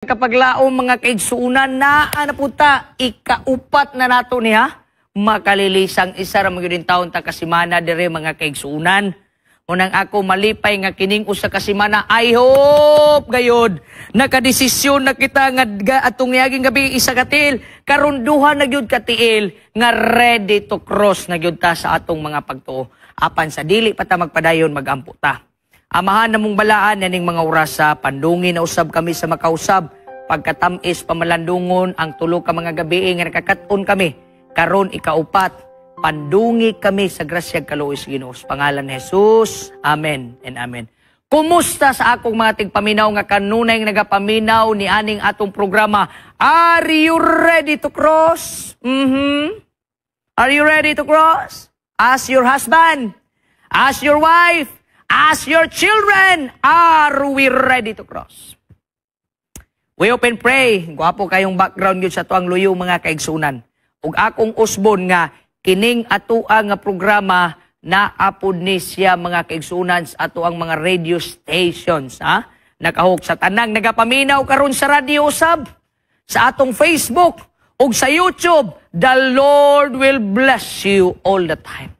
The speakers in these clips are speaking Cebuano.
Kapaglaom, mga kaigsuunan, naa na puta, ikaupat na nato niya. Makalilisang isa ra magyud taon ta kasimana dire, mga kaigsuunan. Unang ako malipay nga kining usa ka semana, I hope gayod nakadesisyon na kita nga atong niaging gabi isa ka tiil, karon duha na gyud ka tiil nga ready to cross na gyud ta sa atong mga pagtuo. Apan sa dili pa ta magpadayon, magampo ta. Amahan namong balaan, yaning mga orasa, pandungi na usab kami sa makausab, pagkatamis pamalandungon ang tulo ka mga gabi nga nakakat-on kami. Karon ikaupat, pandungi kami sa grasya kaluoy sa Ginoo. Sa pangalan ni Jesus. Amen and amen. Kumusta sa akong mga tigpaminaw nga kanunay nga nagapaminaw ni aning atong programa? Are you ready to cross? Are you ready to cross? Ask your husband. Ask your wife. Ask your children. Are we ready to cross? We open pray. Gwapo kayong background yun sa tuang luyo, mga kaigsunan. Ug akong usbon nga kining atua nga programa naapod ni siya, mga kaigsunan, sa ato ang mga radio stations, ha? Nakahok sa tanang nagapaminaw karon sa radio sab, sa atong Facebook ug sa YouTube. The Lord will bless you all the time.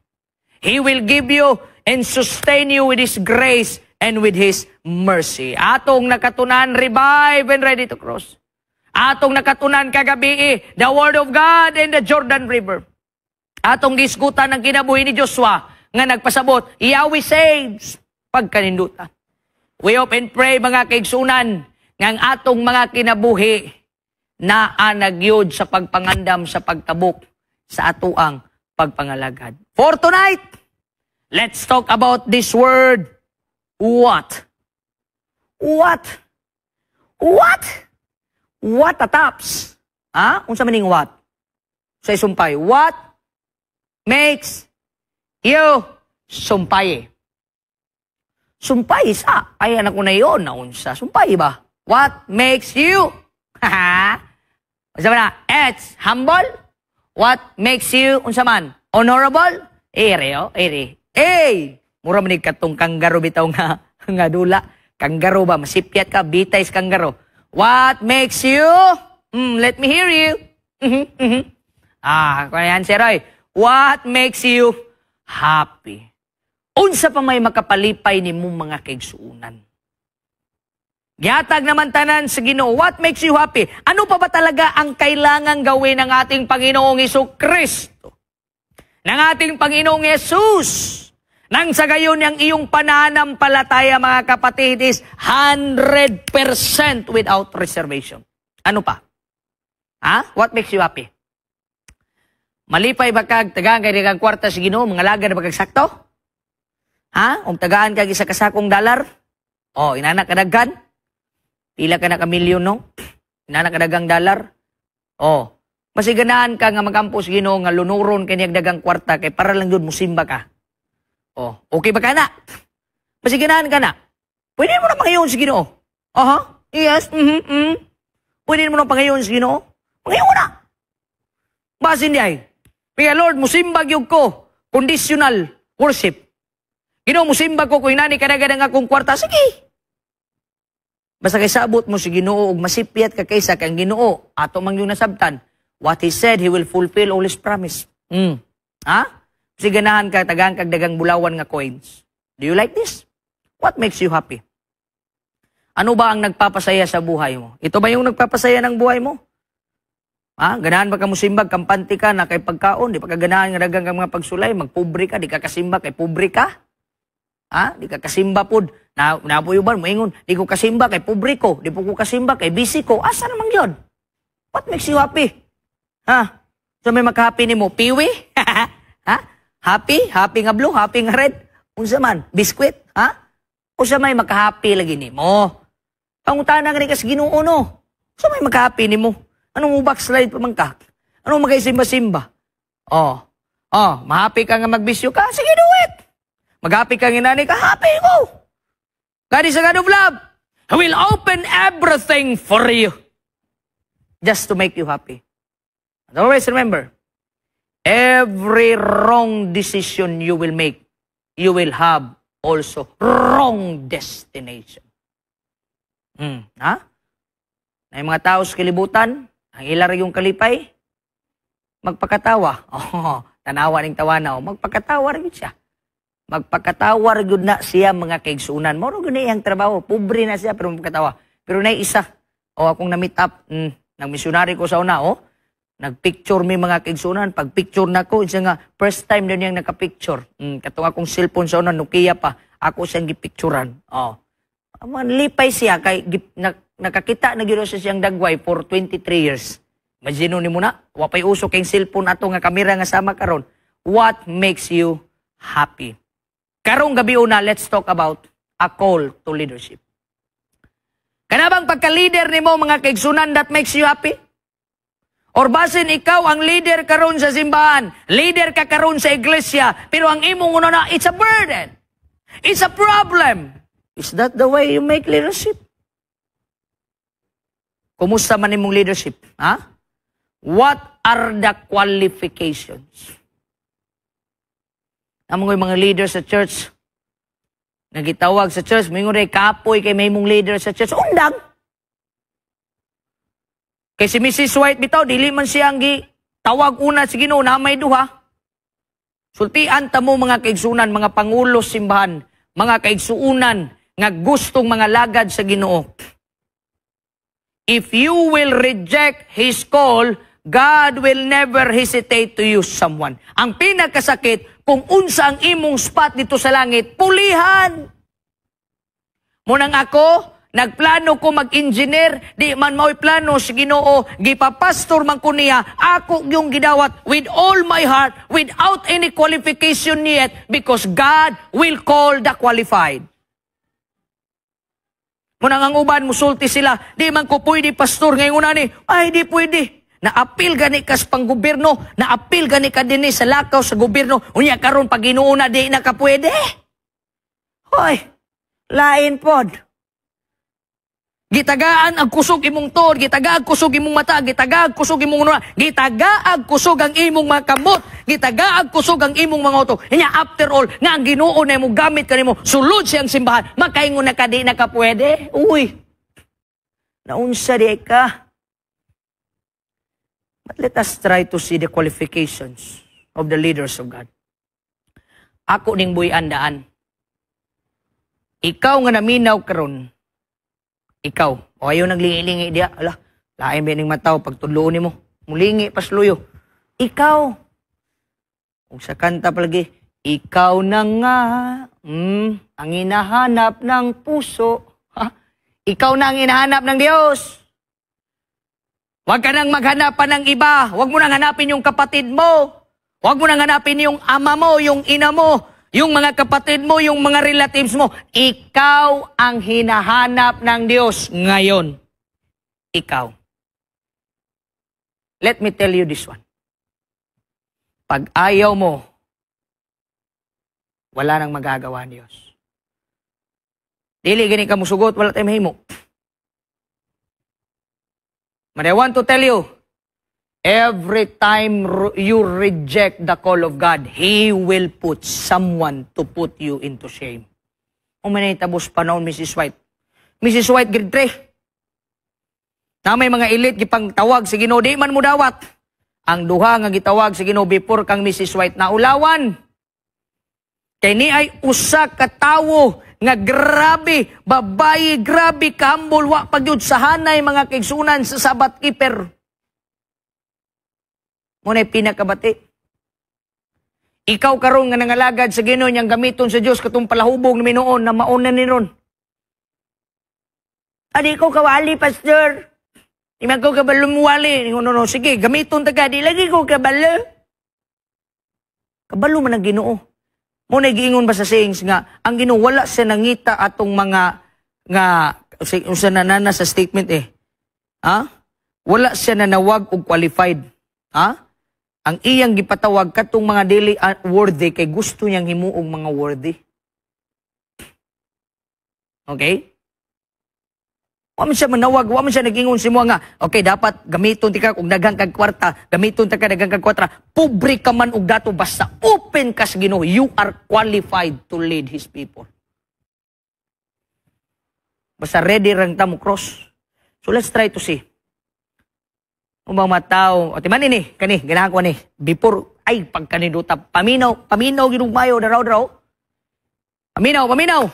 He will give you and sustain you with His grace and with His mercy. Atong nakatunan, revive and ready to cross. Atong nakatunan kagabi, the Word of God in the Jordan River. Atong gisgutan ang kinabuhi ni Joshua nga nagpasabot, "Yahweh saves," pagkaninduta. We hope and pray, mga kaigsunan, nga ang atong mga kinabuhi naa na gyud sa pagpangandam sa pagtabok sa atuang pagpangalagad. For tonight, let's talk about this word, "what?" What? What? What a tops? Ha? Unsa man ning what? Sa sumpay. What makes you sumpay? Sumpay sa. Ay, anak ko na yun. Naunsa. Sumpay ba? What makes you? Ha? Unsa man na? It's humble. What makes you, unsa man? Honorable? Ere, oh, ere. Eh! Mura man katong kanggaro bitaw nga dula. Kanggaro ba? Masipyat ka, bitay sa kanggaro. What makes you? Let me hear you. Ah, yan si Roy. What makes you happy? Unsa pa may makapalipay nimo, mga kaigsuunan? Gihatag naman tanan sa Ginoo. What makes you happy? Ano pa ba talaga ang kailangan gawin ng ating Panginoong Hesu Kristo? Ng ating Panginoong Yesus? Nang sa gayon ang iyong pananampalataya, mga kapatid, is 100% without reservation. Ano pa? Ha? What makes you happy? Malipay ba kag tagaan kay kag kwarta sa Ginoo, mga laga na ba kag sakto? Ha? Ug tagaan kag isa ka sakong dalar? Oh, inana kadaghan? Pila ka na ka milyon, no? Inana kadagang dalar? Oh, masiganaan ka nga magampo sa Ginoo nga lunuron kay niyag dagang kwarta kay para lang jud musimba ka. Oh, okay ba ka na? Masiganaan ka na. Pwede mo na pangayon sa Ginoo. Aha. Yes. Pwede mo na pangayon sa Ginoo. Pangayon na. Basin di ay. Kaya Lord, musimbag yung ko. Conditional worship. Ginoo, musimbag ko kung inani kadagad ang akong kwarta. Sige. Basta kay sabot mo si Ginoo ug masipyat ka kaysa kang Ginoo, ato man yung nasabtan. What He said, He will fulfill all His promise. Ha? Siganahan ka, tagaan kag dagang bulawan nga coins. Do you like this? What makes you happy? Ano ba ang nagpapasaya sa buhay mo? Ito ba yung nagpapasaya ng buhay mo? Ha? Ganahan ba ka musimbag, kampante ka na kay pagkaon, di pa ka ganahan nga dagang kang mga pagsulay, magpobre ka, di ka kasimba kay pobre ka? Ha? Di ka kasimba pod. Na napuyo ba moingon, di ko kasimba kay pobre ko, di po ko kasimba kay busy ko. Asa naman yun? What makes you happy? Ha? So may makahappy nimo? Piwi? Ha? Happy? Happy nga blue? Happy nga red? Unsa man? Biskwit? Ha? Unsa may makahappy lagi nimo? Pangutana nga ni kas Ginoo, no? Unsa may makahappy nimo? Anong mo backslide pa man ka? Anong magay simba-simba? Oh. Oh, mahappy ka nga magbisyo ka? Sige, do it. Maghappy ka nga nani ka? Happy go. God is a God of love. He will open everything for you just to make you happy. And always remember, every wrong decision you will make, you will have also wrong destination. Ha? Na yung mga tao sa kalibutan, ang ila ra yung kalipay, magpakatawa. Oh, tanawa ning tawana, oh, magpakatawa ra gyud siya. Magpakatawa ra gyud na siya, mga kaigsunan. Mao ra gyud na iyang trabaho. Pobre na siya pero magpakatawa. Pero nay isa, oh, akong na-meet up, nag-missionary ko sa una, oh, nagpicture mi, mga kaigsunan. Pag picture na ko, isa nga, first time na niyang nakapicture. Katong akong cellphone sa una, Nokia pa, ako siyang gipicturan. Oh. Lipay siya, kay nakakita na gyud siya siyang dagway for 23 years. Imagine ni mo na, wa pay uso kay cellphone ato nga kamera nga sama karon. What makes you happy? Karong gabi una, let's talk about a call to leadership. Kanabang pagka-leader nimo, mga kaigsunan, that makes you happy? Or basin ikaw ang leader karon sa simbahan, leader ka karon sa iglesia, pero ang imong una na, it's a burden. It's a problem. Is that the way you make leadership? Kumusta man imong leadership? Ha? What are the qualifications? Ang mga leader sa church, nagitawag sa church, mingon rin, kapoy kay may mong leader sa church. Undang! Kay si Mrs. White bitaw, dili man siya ang tawag una sa Ginoo na may duha. Sultian ta mo, mga kaigsunan, mga pangulo simbahan, mga kaigsuunan nga gustong mga lagad sa Ginoo. If you will reject His call, God will never hesitate to use someone. Ang pinakasakit, kung unsa ang imong spot dito sa langit, pulihan. Munang ako, nagplano ko mag-engineer, di man mao'y plano sa Ginoo, gipapastor man ko niya, ako yung gidawat with all my heart, without any qualification yet, because God will call the qualified. Munang ang uban, musulti sila, "Di man ko pwede, pastor, ngayon una ni, ay di pwede. Naapil gani ka sa panggobyerno, naapil gani ka dinhi sa lakaw sa gobyerno, unya karon pag Ginoo na di na ka pwede." Hoy, lain pod. Gitagaan ang kusog imong tuod, gitagaang kusog imong mata, gitagaang kusog imong una, gitagaang kusog ang imong mga kamot, gitagaang kusog ang imong mga utok. Nya after all, nga ang Ginoo na imong gamit kanimo, sulod siyang simbahan, makaingon na ka di na ka pwede. Uy, naunsa di ka. But let us try to see the qualifications of the leaders of God. Ako ning buy-an daan. Ikaw nga naminaw karon, ikaw, o ayaw naglingi-lingi diya, ala, lain ba ning mataw pag tudloon nimo, mulingi pasluyo. Ikaw, ug sa kanta palagi, "Ikaw na nga, ang hinahanap ng puso." Ha? Ikaw na ang hinahanap ng Diyos. Huwag ka nang maghanap pa ng iba. Huwag mo nang hanapin yung kapatid mo. Huwag mo nang hanapin yung ama mo, yung ina mo, yung mga kapatid mo, yung mga relatives mo. Ikaw ang hinahanap ng Diyos ngayon. Ikaw. Let me tell you this one. Pag ayaw mo, wala nang magagawa ang Diyos. Dili gani ka musugot, wala tayong mahimo. But I want to tell you, every time you reject the call of God, He will put someone to put you into shame. Umanay tabos panahon, Mrs. White. Mrs. White, grade 3. Na may mga elite gipang tawag sa Ginoo, di man mo dawat. Ang duha nga gitawag sa Ginoo before kang Mrs. White, naulawan. Kay ni ay usa ka tawo nga grabe, babayi, grabe kahambol, wa pa gyud sa hanay, mga kaigsunan, sa Sabbath keeper. Muna'y pinakabati. Ikaw karon nga nangalagad sa Ginoo niyang gamiton sa Dios katong palahubog na minuon na mauna ni ron. "Adi ko kawali, pastor. Di man ko kabalo muwali." No, no, no. Sige, gamiton ta ka. Di lagi ko kabalo. Kabalo man ang Ginoo. Mo na giingon ba sa sayings nga ang Ginoo wala siya nangita atong mga nga unsa na nana sa statement eh. Ha? Wala siya nanawag og qualified. Ha? Ang iyang gipatawag katong mga dili worthy kay gusto niyang himuong mga worthy. Okay? Wa man siya manawag, wa man siya nag-ingon si mo nga, okay, dapat gamiton ti ka kung daghang kag kwarta, gamiton ta ka daghang kag kwarta, pobre ka man og dato, basta open ka sa Ginoo, you are qualified to lead His people. Basta ready rang ta mo cross. So let's try to see. Kung bang mga tao, o timan ini, kani, ganahan ko ni, before, ay, pagkaninduta, paminaw, paminaw, ginugmayo, daraw, daraw. Paminaw, paminaw.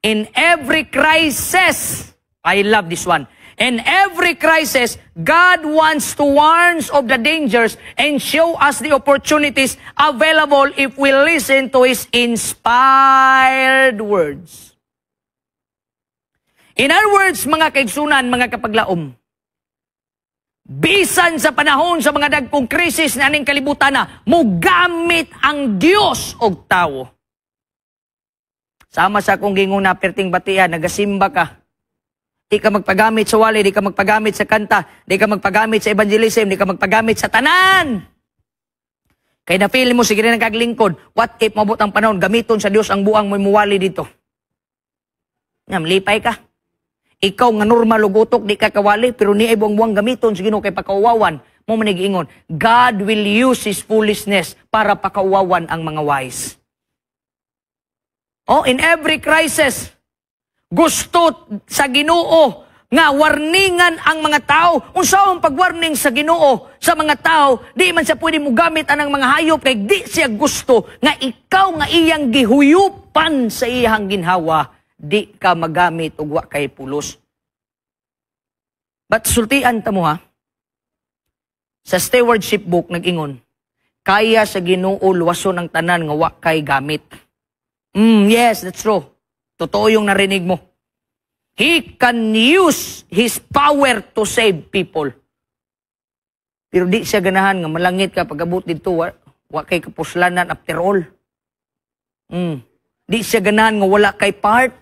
In every crisis, I love this one. In every crisis, God wants to warn us of the dangers and show us the opportunities available if we listen to His inspired words. In other words, mga kaigsunan, mga kapaglaom, bisan sa panahon sa mga dagkong krisis na aning kalibutan na, mugamit ang Dios og tawo. Sama sa akong gingon na perting batian, nagasimba ka. Di ka magpagamit sa wali, di ka magpagamit sa kanta, di ka magpagamit sa evangelism, di ka magpagamit sa tanan. Kay na feel mo, sige rin ang kaglingkod. What if mabot ang panahon, gamiton sa Dios ang buang mo muwali dito? Ngam, lipay ka. Ikaw nga normal ug utok, di ka kawali, pero ni ay buang-buang gamiton sa Ginoo kay pakauwawan. Mo man giingon, God will use His foolishness para pakauwawan ang mga wise. Oh, in every crisis, gusto sa Ginoo nga warningan ang mga tao. Unsa ang pagwarning sa Ginoo sa mga tao, di man siya pwede mogamit anang mga hayop kay di siya gusto nga ikaw nga iyang gihuyupan sa iyang ginhawa, di ka magamit og wa kay pulos. But sultian ta mo ha. Sa stewardship book nag-ingon, kaya sa Ginoo luwason ang tanan nga wa kay gamit. Yes, that's true. Totoo yung narinig mo. He can use His power to save people. Pero di siya ganahan nga malangit ka pag-abot dito, wa kay kapuslanan after all. Di siya ganahan nga wala kay part.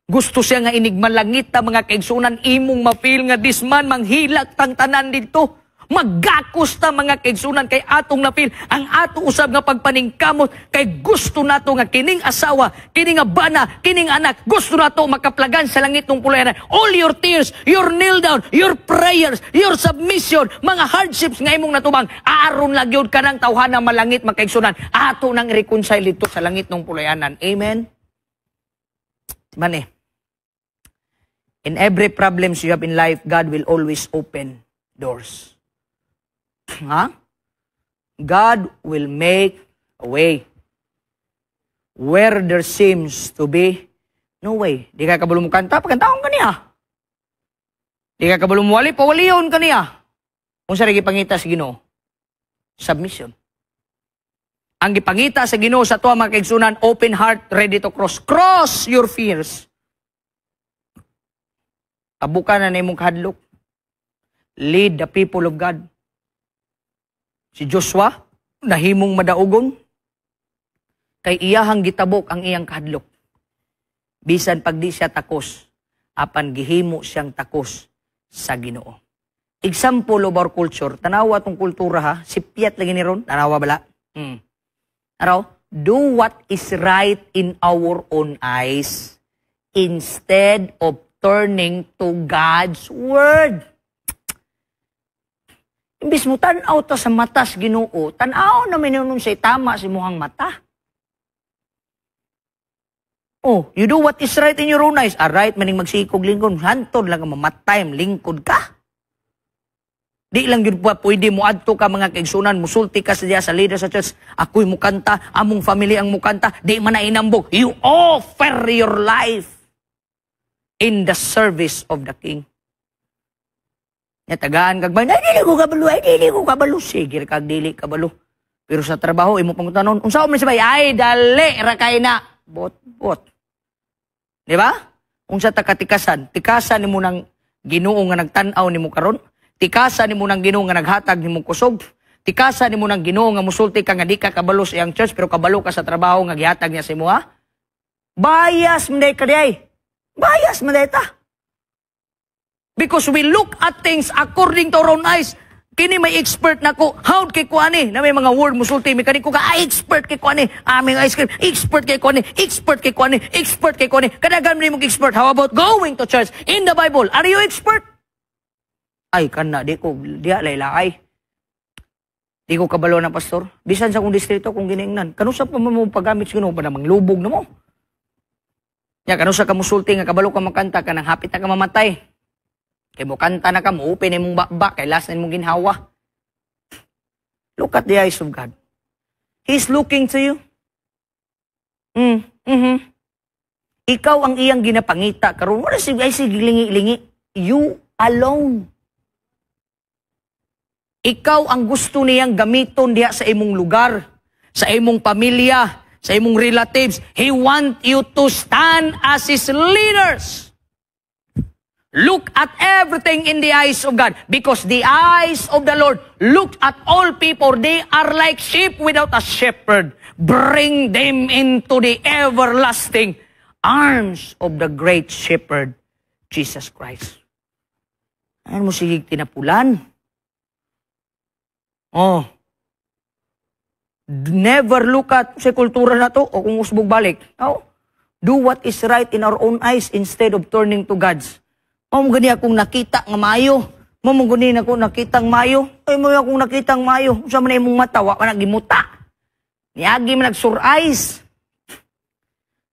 Gusto siya nga inig malangit ta, mga kaigsunan, imong ma-feel nga this man manghilak tang tanan dito. Magakos ta, mga kaigsunan, kay atong na-feel ang ato usab nga pagpaningkamot kay gusto nato nga kining asawa, kining nga bana, kining anak, gusto nato makaplagan sa langit ng pulayanan. All your tears, your kneel down, your prayers, your submission, mga hardships nga imong natubang, aron lang gyud kanang tawhana malangit, mga kaigsunan, ato nang reconcile dito sa langit ng pulayanan. Amen. Man eh. In every problems you have in life, God will always open doors. Ha? God will make a way where there seems to be no way. Di ka kabalo mo kanta, pagkantaon ka niya. Di ka kabalo mo wali, pawaliyon ka niya. Unsa ra gipangita sa Ginoo? Submission. Ang gipangita sa Ginoo sa tuwa, mga kaigsunan, open heart, ready to cross. Cross your fears. Tabukan na imong kahadlok. Lead the people of God. Si Joshua, nahimong madaugon, kay iyahang gitabok ang iyang kahadlok. Bisan pag di siya takos, apan gihimo siyang takos sa Ginoo. Example of our culture, tanawa tong kultura ha, sipyat lagi ni ron, tanawa bala. Araw, do what is right in our own eyes instead of turning to God's word. Imbis mo tan-aw ta sa mata sa Ginoo, tan-aw na minunong say tama sa imuhang mata. Oh, you do what is right in your own eyes. Ah, right, maning magsikog lingkod. Hantod lang nga mamatay, lingkod ka. Di lang yun pa pwede mo adto ka, mga kaigsunan, musulti ka sa diya sa leader sa church, ako'y mukanta, among family ang mukanta, di man na inambog. You offer your life in the service of the King. Nya tagaan kag ba, ay, dili ko kabalo, ay, dili ko kabalo. Sige kag dili kabalo. Pero sa trabaho, imo pang tanon, unsa man sabay, ay, dali, ra kay na. Bot, bot. Di ba? Unsa ta katikasan? Tikasan nimo ng Ginoo nga nagtan-aw nimo karon. Tikasan nimo ng Ginoo nga naghatag nimo kusog. Tikasan nimo ng Ginoo nga musulti ka nga di ka kabalo sa iyang church pero kabalo ka sa trabaho nga gihatag niya sa imo ha. Bias man ka diay. Bias man ta. Because we look at things according to our own eyes. Kini may expert na ko. How kay ko ani? Na may mga word musulti. May kani ko ka, ah, expert kay ko ani. Aming ice cream. Expert kay ko ani. Expert kay ko ani. Expert kay ko ani. Kadagan mo expert. How about going to church? In the Bible, are you expert? Ay, kana, di ko, diya, laylakay. Di ko kabalo na pastor. Bisan sa kong distrito, kung giniingnan. Kanusa pa mo paggamit sa Ginoo pa namang lubog na mo. Ya, kanusa ka musulti nga kabalo ka makanta ka nang hapit na ka mamatay. Kay mo kanta na ka, mo open imong baba, kay last na imong ginhawa. Look at the eyes of God. He's looking to you. Ikaw ang iyang ginapangita karon. Wala si ay sige lingi-lingi. You alone. Ikaw ang gusto niyang gamiton diha sa imong lugar, sa imong pamilya, sa imong relatives. He want you to stand as His leaders. Look at everything in the eyes of God, because the eyes of the Lord look at all people. They are like sheep without a shepherd. Bring them into the everlasting arms of the great shepherd, Jesus Christ. Ano mo sige tinapulan? Oh. Never look at sa kultura na to o kung usbog balik. Oh. Do what is right in our own eyes instead of turning to God's. Mao mo gani akong nakita nga maayo. Mao mo gani ako nakitang maayo. Ay mo akong nakitang maayo. Unsa man imong mata, wa man gimuta. Niagi man nagsurais.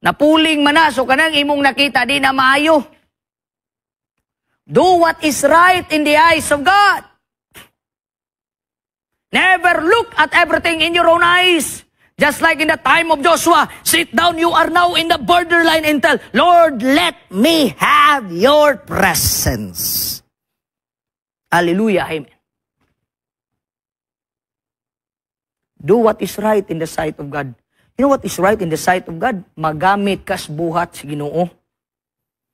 Napuling man na, so kanang imong nakita di na maayo. Do what is right in the eyes of God. Never look at everything in your own eyes. Just like in the time of Joshua, sit down, you are now in the borderline and tell, "Lord, let me have your presence." Hallelujah, amen. Do what is right in the sight of God. You know what is right in the sight of God? Magamit kas buhat sa Ginoo.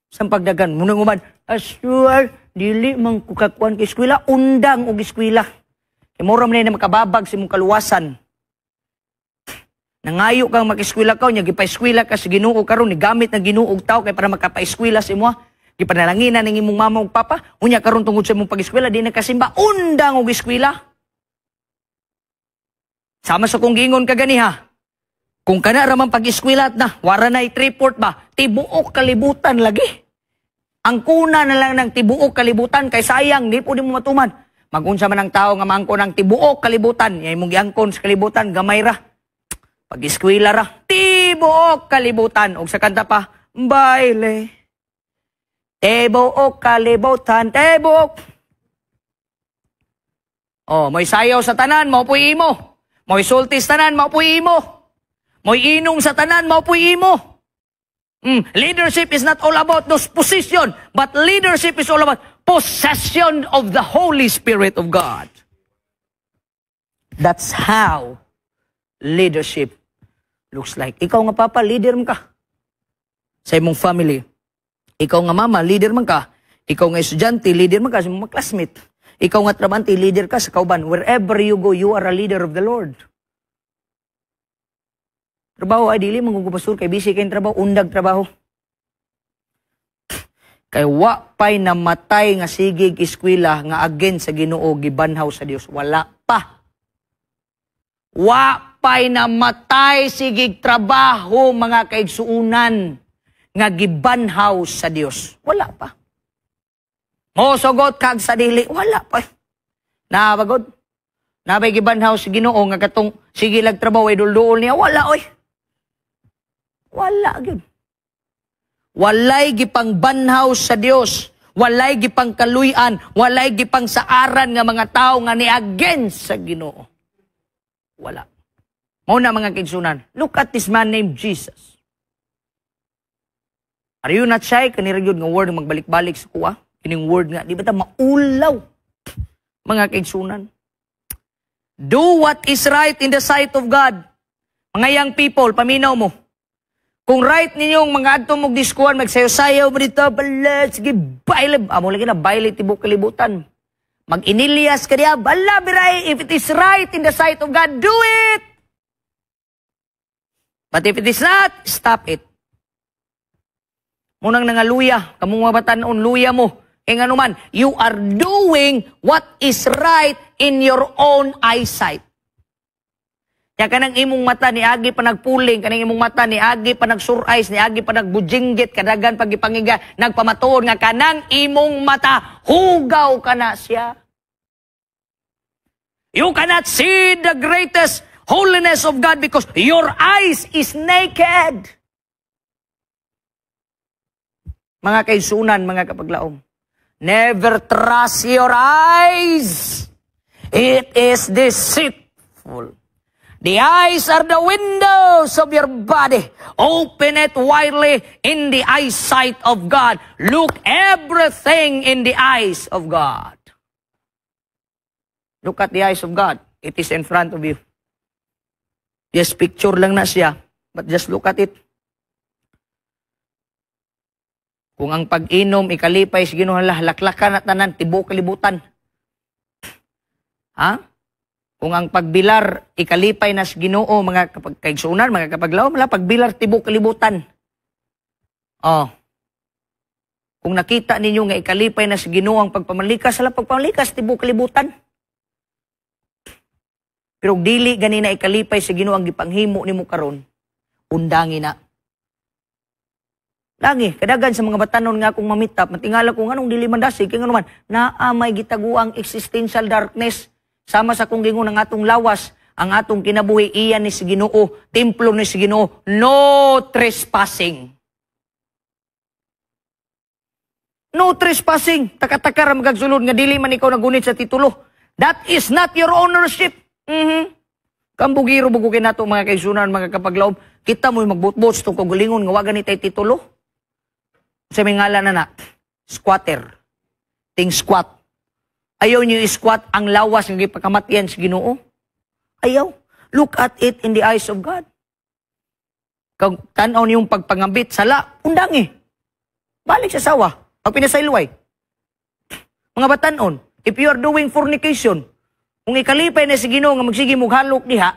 Sa pagdagan, munang uman, "Asure, dili man kukakuan kay eskwela, undang og eskwela." Kay mura man na makababag sa imong kaluwasan. Nangayo kang mag-eskwela ka, nya gipa-eskwela ka sa Ginoo karon, ni gamit ng Ginoo og tao kay para makapa-eskwela sa imo. Gipanalanginan ning imong mama ug papa, unya karon tungod sa imong pag-eskwela di na kasimba, undang og eskwela. Sama sa kong giingon kaganiha. Kung kana ra man pag-eskwela na, wara na i-report ba, tibuok kalibutan lagi. Ang kuna na lang ng tibuok kalibutan kay sayang, di po di mo matuman. Magunsa man ang tao nga maangkon ang tibuok kalibutan, yay mong giangkon sa kalibutan, gamay ra. Pag-eskwela ra, tibuok kalibutan. Og sa kanta pa, baile. Tibuok kalibutan, tibuok. Oh, mo'y sayaw sa tanan, mao po'y imo. Mo'y sulti sa tanan, mao po'y imo. Mo'y inom sa tanan, mao po'y imo. Leadership is not all about those position, but leadership is all about possession of the Holy Spirit of God. That's how leadership looks like. Ikaw nga papa, leader man ka sa imong family. Ikaw nga mama, leader man ka. Ikaw nga estudyante, leader man ka sa imong mga classmate. Ikaw nga trabante, leader ka sa kauban. Wherever you go, you are a leader of the Lord. Trabaho ay dili man pastor kay busy kay trabaho, undag trabaho. Kay wa pay namatay nga sigig eskwela nga against sa Ginoo gibanhaw sa Dios. Wala pa. Wa pay namatay sigig trabaho, mga kaigsuunan, nga gibanhaw sa Dios. Wala pa. Mosugot kag sa dili, wala pa. Nabagod. Nabay gibanhaw sa Ginoo nga katong sige lag trabaho ay dulduol niya, wala oy. Wala gyud. Walay gipangbanhaw sa Dios, walay gipangkaluy-an, walay gipangsaaran nga mga tao nga ni-against sa Ginoo. Wala. Mao na, mga kaigsuonan, look at this man named Jesus. Are you not shy? Kanira gyud nga word magbalik-balik sa kuha. Kining word nga, di ba ta maulaw? Mga kaigsuonan. Do what is right in the sight of God. Mga young people, paminaw mo. Kung right ninyong mga adto mong diskuan, magsayo-sayaw mo dito, balat, sige, baile. Amo lagi na, baile tibok kalibutan. Mag-inilyas ka diya, bala, biray, if it is right in the sight of God, do it! But if it is not, stop it. Munang nangaluya, kamong mga batanon, luya mo. E nga naman, you are doing what is right in your own eyesight. Ya kanang imong mata ni agi pa nagpuling, kanang imong mata ni agi pa nagsurais, ni agi pa nagbujinggit, kadagan pagipangiga, nagpamatuod nga kanang imong mata, hugaw kana siya. You cannot see the greatest holiness of God because your eyes is naked. Mga kaigsuonan, mga kapaglaom. Never trust your eyes. It is deceitful. The eyes are the windows of your body. Open it widely in the eyesight of God. Look everything in the eyes of God. Look at the eyes of God. It is in front of you. Yes, picture lang na siya. But just look at it. Kung ang pag-inom, ikalipay sa Ginoo, laklakan at tanan, tibuok kalibutan. Ha? Kung ang pagbilar, ikalipay na sa Ginoo, mga kapag kaigsunan, mga kapaglaw, wala, pagbilar, tibuok kalibutan. Oh. Kung nakita ninyo nga ikalipay na sa Ginoo ang pagpamalikas, wala pagpamalikas, tibuok kalibutan. Pero dili gani na ikalipay sa Ginoo ang gipanghimo nimo karon, undangi na. Langi, kadagan sa mga batanon nga akong mamitap, matingala ko nganong dili man dasig, kay ngano man, naa may gitaguang existential darkness. Sama sa kong gingon ang atong lawas, ang atong kinabuhi, iyan ni si Ginoo, templo ni si Ginoo, no trespassing. No trespassing. Taka-taka ra magagsulod nga dili man ikaw nagunit sa titulo. That is not your ownership. Kambugiro bugo kinato mga kaisunan, mga kapaglaom, kita mo'y magbutbot sa itong kagalingon nga wa gani tay titulo. Sa may ngalan na na, squatter. Ting squat. Ayaw niyo i-squat ang lawas nga gipakamatian sa Ginoo. Ayaw. Look at it in the eyes of God. Kag tan-aw niyong pagpangambit, sala, undangi. Balik sa sawa. Pag pinasaylway. Mga batanon, if you are doing fornication, kung ikalipay na si Ginoo nga magsige mo halok diha,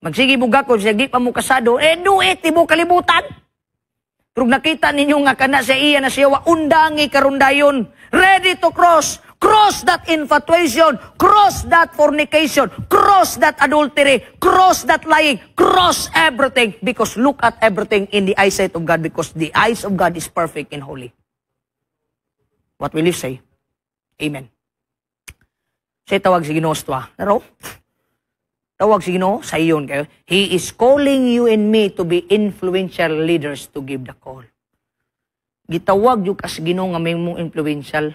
magsige mo gakod siya, di pa mo kasado, eh do it, tibuok kalibutan. Pero nakita ninyo nga kana sa iya na siya, undangi karundayon, ready to cross, cross that infatuation, cross that fornication, cross that adultery, cross that lying, cross everything, because look at everything in the eyesight of God, because the eyes of God is perfect and holy. What will you say? Amen. Siya tawag si Ginoo sa tuwa. Tawag si Ginoo sa iyon kayo. He is calling you and me to be influential leaders to give the call. Gitawag yung kas Ginoo nga may mong influential.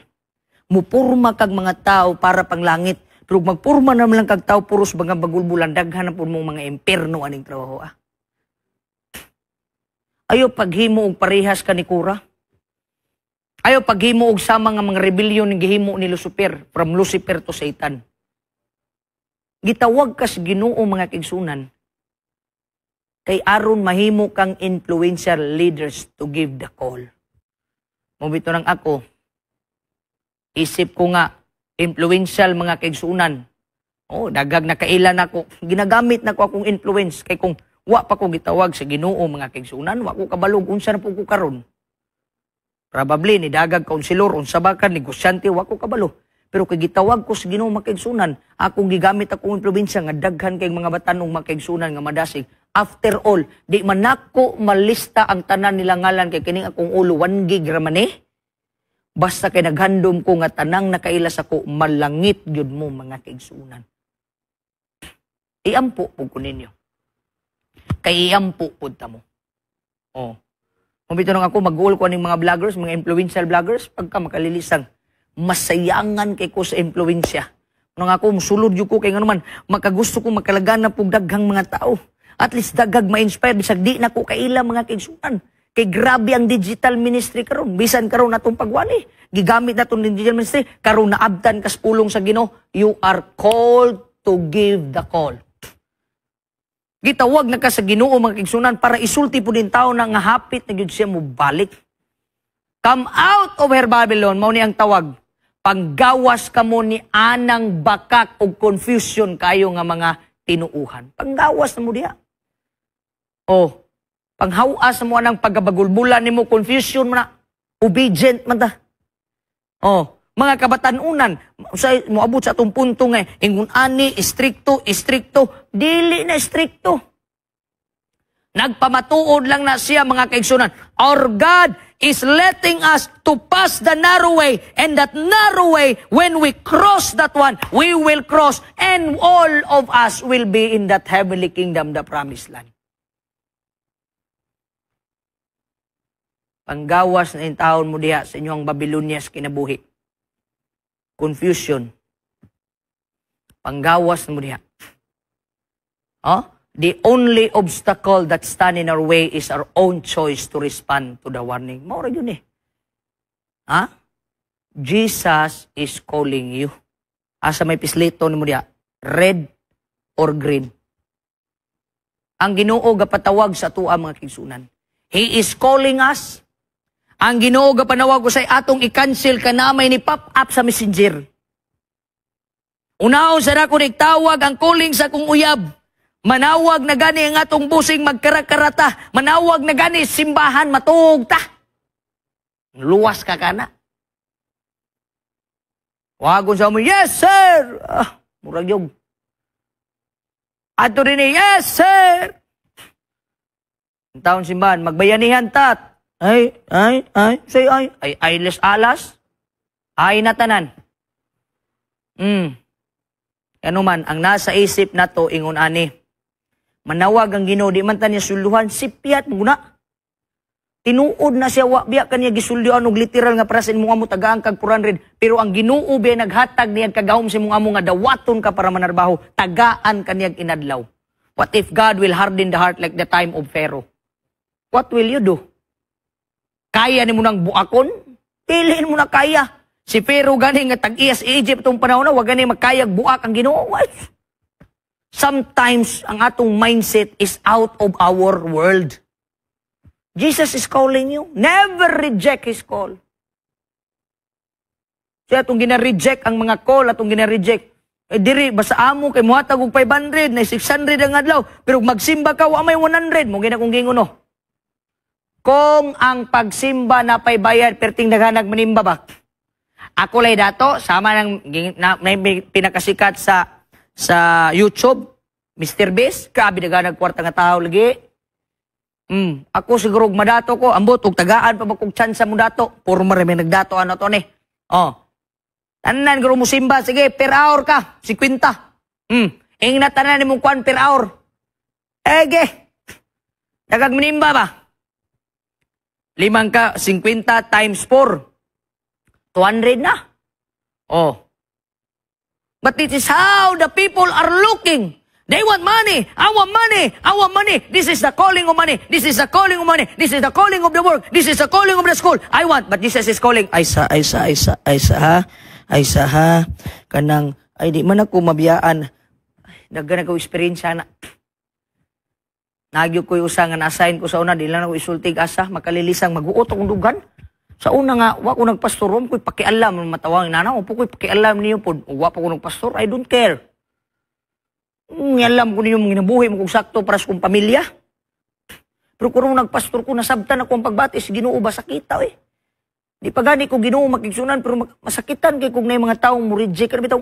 Mupurma kag mga tao para panglangit. Pero magpurma naman lang kag tao puros mga bagulbulan, daghan na po mong mga imperno aning trabaho. Ah. Ayaw paghimo og parehas ka ni Kura. Ayaw paghimo og sama nga mga rebellion ni gihimo ni Lucifer, from Lucifer to Satan. Gitawag ka sa Ginoo mga kaigsunan kay aron mahimo kang influential leaders to give the call. Mubito nang ako, isip ko nga influential mga kaigsunan. Oh, dagag nakailan ako, ginagamit na ko akong influence kay kung wa pa ko gitawag sa Ginoo mga kaigsunan, wa ko kabalog unsa na po ko karon. Probably ni dagag konsilor unsa ba ka negosyante, wa ko kabalo. Pero kay gitawag ko sa Ginoo mga kaigsunan, akong gigamit akong impluwensya nga daghan kay mga batanong mga kaigsunan nga madasig. After all, di man nako malista ang tanan nila ngalan kay kining akong ulo 1 gig ra man eh. Basta kay naghandom ko nga tanang nakaila sa ko, malangit gyud mo mga kaigsunan. Iampo pud ko ninyo. Kay iampo pud ta mo. Oh. Mabito nang ako, mag-goal ko aning mga vloggers, mga influential vloggers, pagka makalilisang, masayangan kay ko sa impluensya. Nang ako, musulod yun ko kay nga naman, makagusto ko makalaganap og daghang mga tao. At least daghang ma-inspire, bisag di na ko kaila mga kaigsunan. Kay grabe ang digital ministry karon. Bisan karon natong pagwali. Gigamit natong digital ministry, karon naabtan kas pulong sa Ginoo, you are called to give the call. Gitawag na ka sa Ginoo mga kaigsunan para isulti po din tao na nga hapit na gyud siya mobalik. Come out of her Babylon, mao ni ang tawag. Panggawas kamo ni anang bakak og confusion kayo nga mga tinuuhan. Panggawas na mo diha. Oh, panghawas na mo anang pagkabagulbulan nimo, confusion man na, obedient man ta. Oh, mga kabatanunan, sa moabot sa atong punto nga ingon ani istrikto, istrikto, dili na istrikto. Nagpamatuod lang na siya mga kaigsunan. Our God is letting us to pass the narrow way, and that narrow way, when we cross that one, we will cross, and all of us will be in that heavenly kingdom, the promised land. Panggawas na intawon mo diha sa inyong Babylonias kinabuhi. Confusion. Panggawas na mo diha. Huh? The only obstacle that stand in our way is our own choice to respond to the warning. Mao ra yun eh. Ha? Jesus is calling you. Asa may pislito nimo diha? Red or green? Ang Ginoo gapatawag sa atoa, mga kaigsuonan. He is calling us. Ang Ginoo gapanawag ko sa atong i-cancel ka na may ni pop up sa Messenger. Unahon sa nako nagtawag ang calling sa akong uyab. Manawag na gani ang atong busing, magkarakarata. Manawag na gani simbahan, matuog ta. Luwas ka kana. Wagon sa mo, "Yes, sir!" Ah, murag yung. Ato rin eh, "Yes, sir!" Ang taon simbahan, magbayanihan tat. Ay, ay, ay, say ay, ay, ay, les alas. Ay na tanan. Ano man, ang nasa isip nato ingon ani. Manawag ang Ginoo, di man ta niya suluhan, sipyat mo na. Tinuod na siya, wa biya kaniya gisulyoan og literal nga para sa imong amo tagaan kag 400, pero ang Ginoo biya naghatag niya kagahom sa imong amo nga dawaton ka para manarbaho, tagaan kaniyag inadlaw. What if God will harden the heart like the time of Pharaoh? What will you do? Kaya nimo nang buakon? Dili mo na kaya. Si Pharaoh gani nga tag-iya sa Egypt tong panahon na, wa gani makayag buak ang Ginoo. What? Sometimes ang atong mindset is out of our world. Jesus is calling you. Never reject His call. Siya atong gina-reject ang mga call, atong gina-reject. Eh diri, basta amo kay muhatag og 500, na 600 ang adlaw. Pero magsimba ka, wa may 100. Mo gina kong gingon, no. Kung ang pagsimba na pay bayad, perting naghanag manimba ba? Ako lay dato, sama ng na, may pinakasikat sa YouTube, Mr. Beast, grabe naghanag kwarta nga tao lagi. Ako siguro og madato ko, ambot og tagaan pa ba kog chance mo dato. Puro man may nagdato ano to ni. Oh. Tanan guro mo simba, sige, per hour ka, 50. Ingna tanan nimong kwan per hour. Ege. Dagag manimba ba? Limang ka, 50 times 4. 200 na. Oh. But it is how the people are looking. They want money. I want money. I want money. This is the calling of money. This is the calling of money. This is the calling of the work. This is the calling of the school. I want. But Jesus is calling. Ay sa, ay sa, ay sa, ay sa ha. Ay sa ha. Kanang, ay di man ako mabiyaan. Ay, daghan ako experience na. Nagyo ko yung usa nga na-assign ko sa una, di lang ako isultig asa, makalilisang maguot akong dugan. Sa una nga, wa ko nagpastor, wa ko'y pakialam, matawang nana, wa ko'y pakialam niyo po, wa pa ko nagpastor, I don't care. Alam ko ninyo mga ginabuhi mo kung sakto para sa kong pamilya. Pero kung nagpastor ko, nasabtan ako ang pagbati sa Ginoo ba sakita eh. Di pa gani ko Ginoo makigsunan, pero masakitan kay kung na mga taong mo reject, ano bitaw,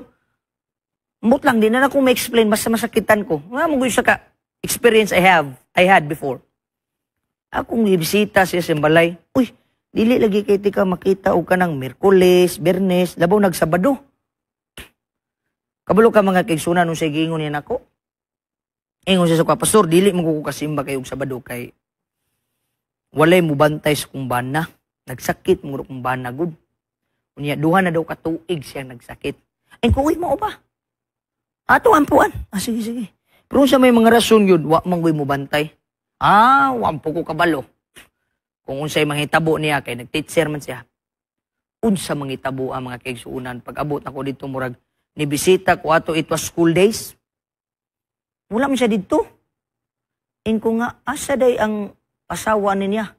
Mbot lang, di na na ko ma-explain, basta masakitan ko. Nga mo sa ka experience I had before. Akong ibisita siya sa balay. Uy, dili lagi kay tika makita og kanang Miyerkules, Biyernes, labaw nagsabado. Kabalo ka, mga kaigsunan, nung siya giingon niya nako. Ingon siya sa kwa, "Pastor, dili mo ko kasimba kay og Sabado kay walay mubantay sa kong bana. Nagsakit mo kong bana gud." Unya duha na daw ka tuig siya nagsakit. Ay ko, "Uy, mao ba? Ato ampuan." "Ah, sige, sige." Pero sa may mga rason yun, wa man mo bantay. Ah, wa po ko kabalo. Kung unsay manghitabo niya kay nag-teacher man siya. Unsa mangitabo ang mga kaigsuonan pag abot nako dito, murag ni bisita ko ato, it was school days. Wala man siya didto. Inko nga, "Asa day ang asawa niya?"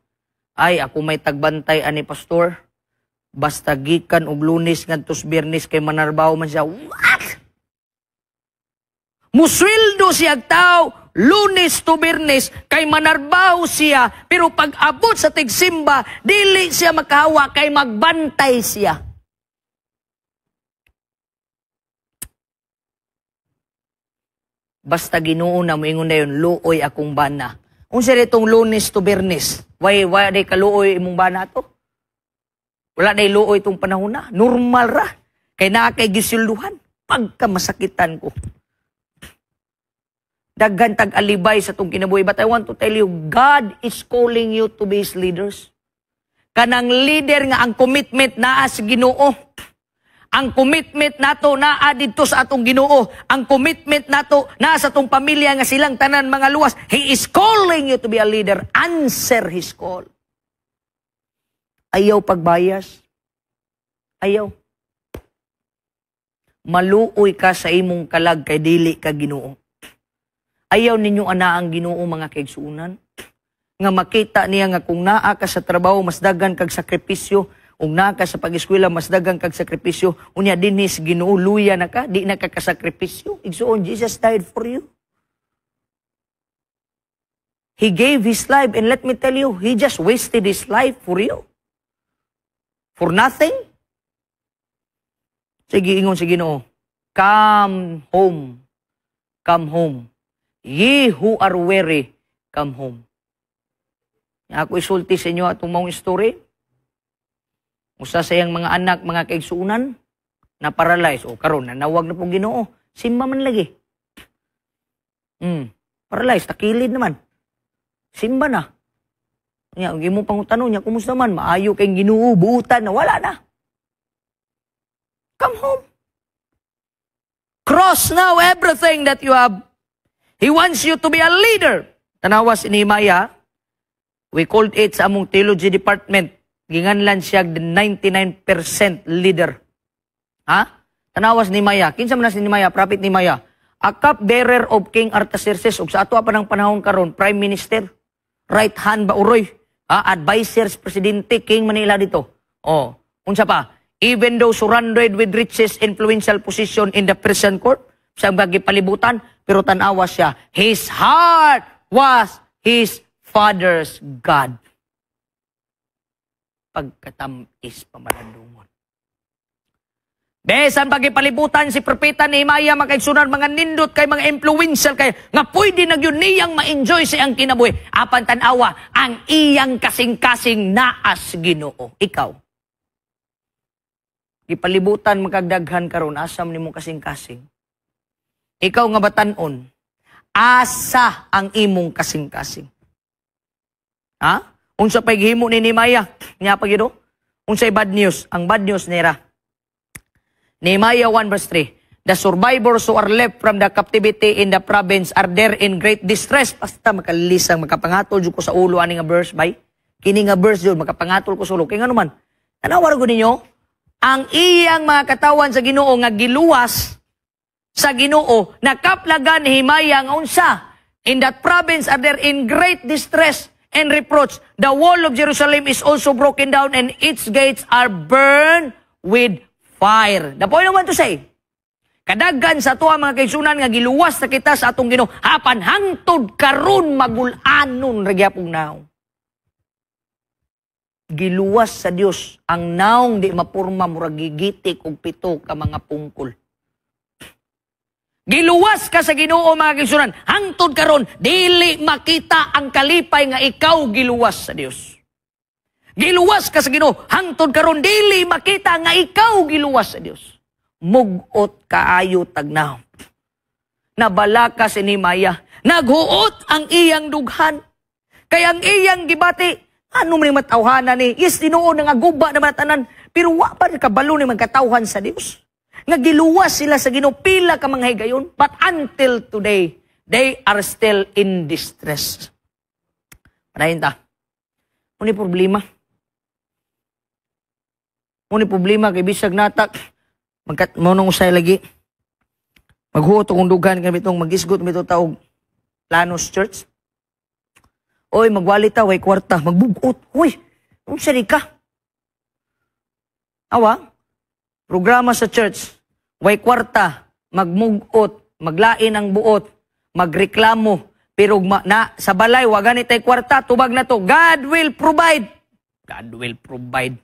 "Ay, ako may tagbantay ani, pastor. Basta gikan og Lunes ngadto sa Biyernes kay manarbaho man siya." What? Musweldo siya tao Lunes to Biyernes kay manarbaho siya, pero pag abot sa tigsimba dili siya makahawa kay magbantay siya. Basta Ginoo na moingon na yun, "Luoy akong bana." Unsa itong Lunes to Biyernes? Why day kaluoy imong bana to? Wala day luoy itong panahon na. Normal ra. Kay naa kay gisilduhan. Pagka masakitan ko. Daghan tag alibay sa tong kinabuhi. But I want to tell you, God is calling you to be His leaders. Kanang leader nga ang commitment naa sa Ginoo. Ang commitment nato naa didto sa atong Ginoo. Ang commitment nato naa sa atong pamilya nga silang tanan mga luwas. He is calling you to be a leader. Answer His call. Ayaw pagbayas. Ayaw. Maluoy ka sa imong kalag kay dili ka Ginoo. Ayaw ninyo ana ang Ginoo, mga kaigsuonan. Nga makita niya nga kung naa ka sa trabaho, mas daghan kag sakripisyo, ug naa ka sa pag-eskwela, mas daghan kag sakripisyo, unya dinhi sa Ginoo luya na ka, di na ka kasakripisyo. Igsuon, Jesus died for you. He gave His life, and let me tell you, He just wasted His life for you. For nothing. Sige, ingon si Ginoo, "Come home. Come home. Ye who are weary, come home." Ako isulti sa inyo atong maong story. Usa sa iyang mga anak, mga kaigsuunan, na paralyze. O karon nanawag na po Ginoo. Simba man lagi. Paralyze, takilid naman. Simba na. Nya, ang imo pangutano niya, "Kumusta man?" "Maayo kay Ginoo, buutan na." Wala na. Come home. Cross now everything that you have. He wants you to be a leader. Tanawas ni Nehemiah, we called it sa among theology department, ginganlan siya the 99% leader. Ha? Tanawas ni Nehemiah. Kinsa man na si Nehemiah? Prophet Nehemiah. A cupbearer of King Artaxerxes. Ug sa ato pa ng panahon karon, prime minister. Right hand ba uroy? Ha? Advisors, presidente, king Manila dito. Oh, unsa pa? Even though surrounded with riches, influential position in the Persian court, sa palibutan, pero tanawa siya, his heart was his father's God. Pagkatamis pamalandungon. Besan pagipalibutan si Propeta Nehemiah, mga kaigsunan, mga nindot kay mga influential kay nga pwede na gyud niyang ma-enjoy sa iyang kinabuhi. Apan tan-awa ang iyang kasing-kasing naas Ginoo. Ikaw. Gipalibutan makagdaghan karon, asa man nimo kasing-kasing? Ikaw nga batan-on, asa ang imong kasing-kasing? Ha? Unsa pay gihimo ni Nehemiah? Nya pa gyud. Unsay bad news? Ang bad news nira. Nehemiah 1 verse 3. The survivors who are left from the captivity in the province are there in great distress. Basta makalisang, makapangatol jud ko sa ulo ani nga verse, bay. Kini nga verse jud makapangatol ko sa ulo. Kay ngano man? Tanawa ko ninyo, ang iyang mga katawan sa Ginoo nga giluwas sa Ginoo, nakaplagan ni Nehemiah nga unsa? In that province are there in great distress and reproach. The wall of Jerusalem is also broken down and its gates are burned with fire. The point I want to say, kadaghan sa atoa, mga kaigsunan, nga giluwas na kita sa atong Ginoo, apan hangtod karon magul-anon ra gyapon naong. Giluwas sa Dios ang naong di mapurma, murag gigitik og pito ka mga pungkol. Giluwas ka sa Ginoo, mga kaigsunan, hangtod karon dili makita ang kalipay nga ikaw giluwas sa Dios. Giluwas ka sa Ginoo, hangtod karon dili makita nga ikaw giluwas sa Dios. Mugot kaayo tagnaw. Nabalaka si Nehemiah. Naghuot ang iyang dughan. Kay ang iyang gibati, ano man yung matawhana ni? Yes, tinuod nga guba naman tanan. Pero wa pa rin kabalo ni magkatawhan sa Dios. Nga giluwas sila sa Ginoo pila ka mga higayon. But until today, they are still in distress. Padayon ta. Muni problema. Muni problema kay bisag natak magkat mo nung usay lagi. Maghuot akong dughan kami itong magisgot mi taog Planos Church. "Oy, magwali ta, way kwarta, magbugot." "Uy, unsa di ka?" Awa, programa sa church, way kwarta, magmugot, maglain ang buot, magreklamo, pero na, sa balay, wa gani tay kwarta, tubag na to, "God will provide." God will provide.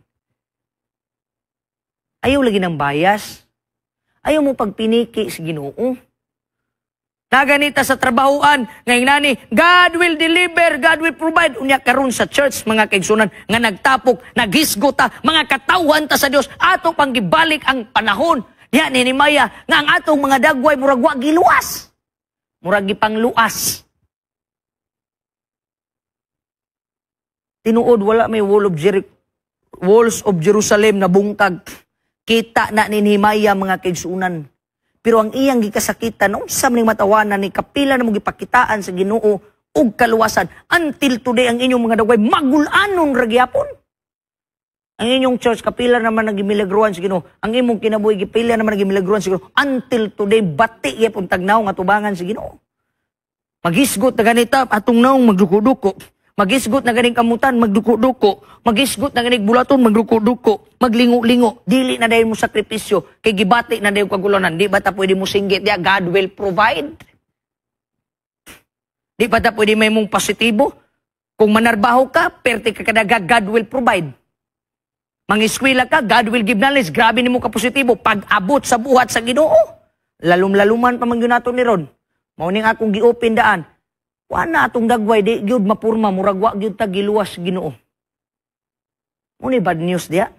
Ayaw lagi ng bias. Ayaw mo pagpiniki sa Ginoo. Naganita sa trabahoan, ngayon nani, "God will deliver, God will provide." Unya karon sa church, mga kaigsunan, nga nagtapok, naghisgot ta, mga katawhan ta sa Dios, ato pang gibalik ang panahon. Ya ni Nehemiah, nga ang atong mga dagway murag wa giluwas. Murag gipangluas. Tinuod wala may wall of Jericho, walls of Jerusalem na bungkag. Kita na ni Nehemiah, mga kaigsunan. Pero ang iyang gikasakitan, unsa man ning matawanan ni kapila na mo gipakitaan sa Ginoo og kaluwasan. Until today, ang inyong mga dagway magul-anon ra gyapon. Ang inyong church, kapila naman nagimilagruan sa Ginoo. Ang imong kinabuhi, gipila naman nagimilagruan sa Ginoo. Until today, bati gyapon tagnaw nga tubangan sa Ginoo. Magisgot na ganita atong naong, magduko-duko. Magisgot na ganing kamutan, magduko-duko. Magisgot na ganing bulaton, magduko-duko. Maglingo-lingo. Dili na dayon mo sakripisyo. Kay gibati na dayon kagulunan. Di ba ta pwede mo singgit diya? God will provide. Di ba ta pwede may mong positibo? Kung manarbaho ka, perte ka kadaga, God will provide. Mangiskwela ka, God will give knowledge. Grabe nimo ka positibo. Pag-abot sa buhat sa Ginoo, lalum-laluman pa man gyud nato ni ron. Mao ning akong gi-open daan. Wa na atong dagway, di gyud mapurma, murag wa gyud ta giluwas Ginoo. Mo ni bad news diya.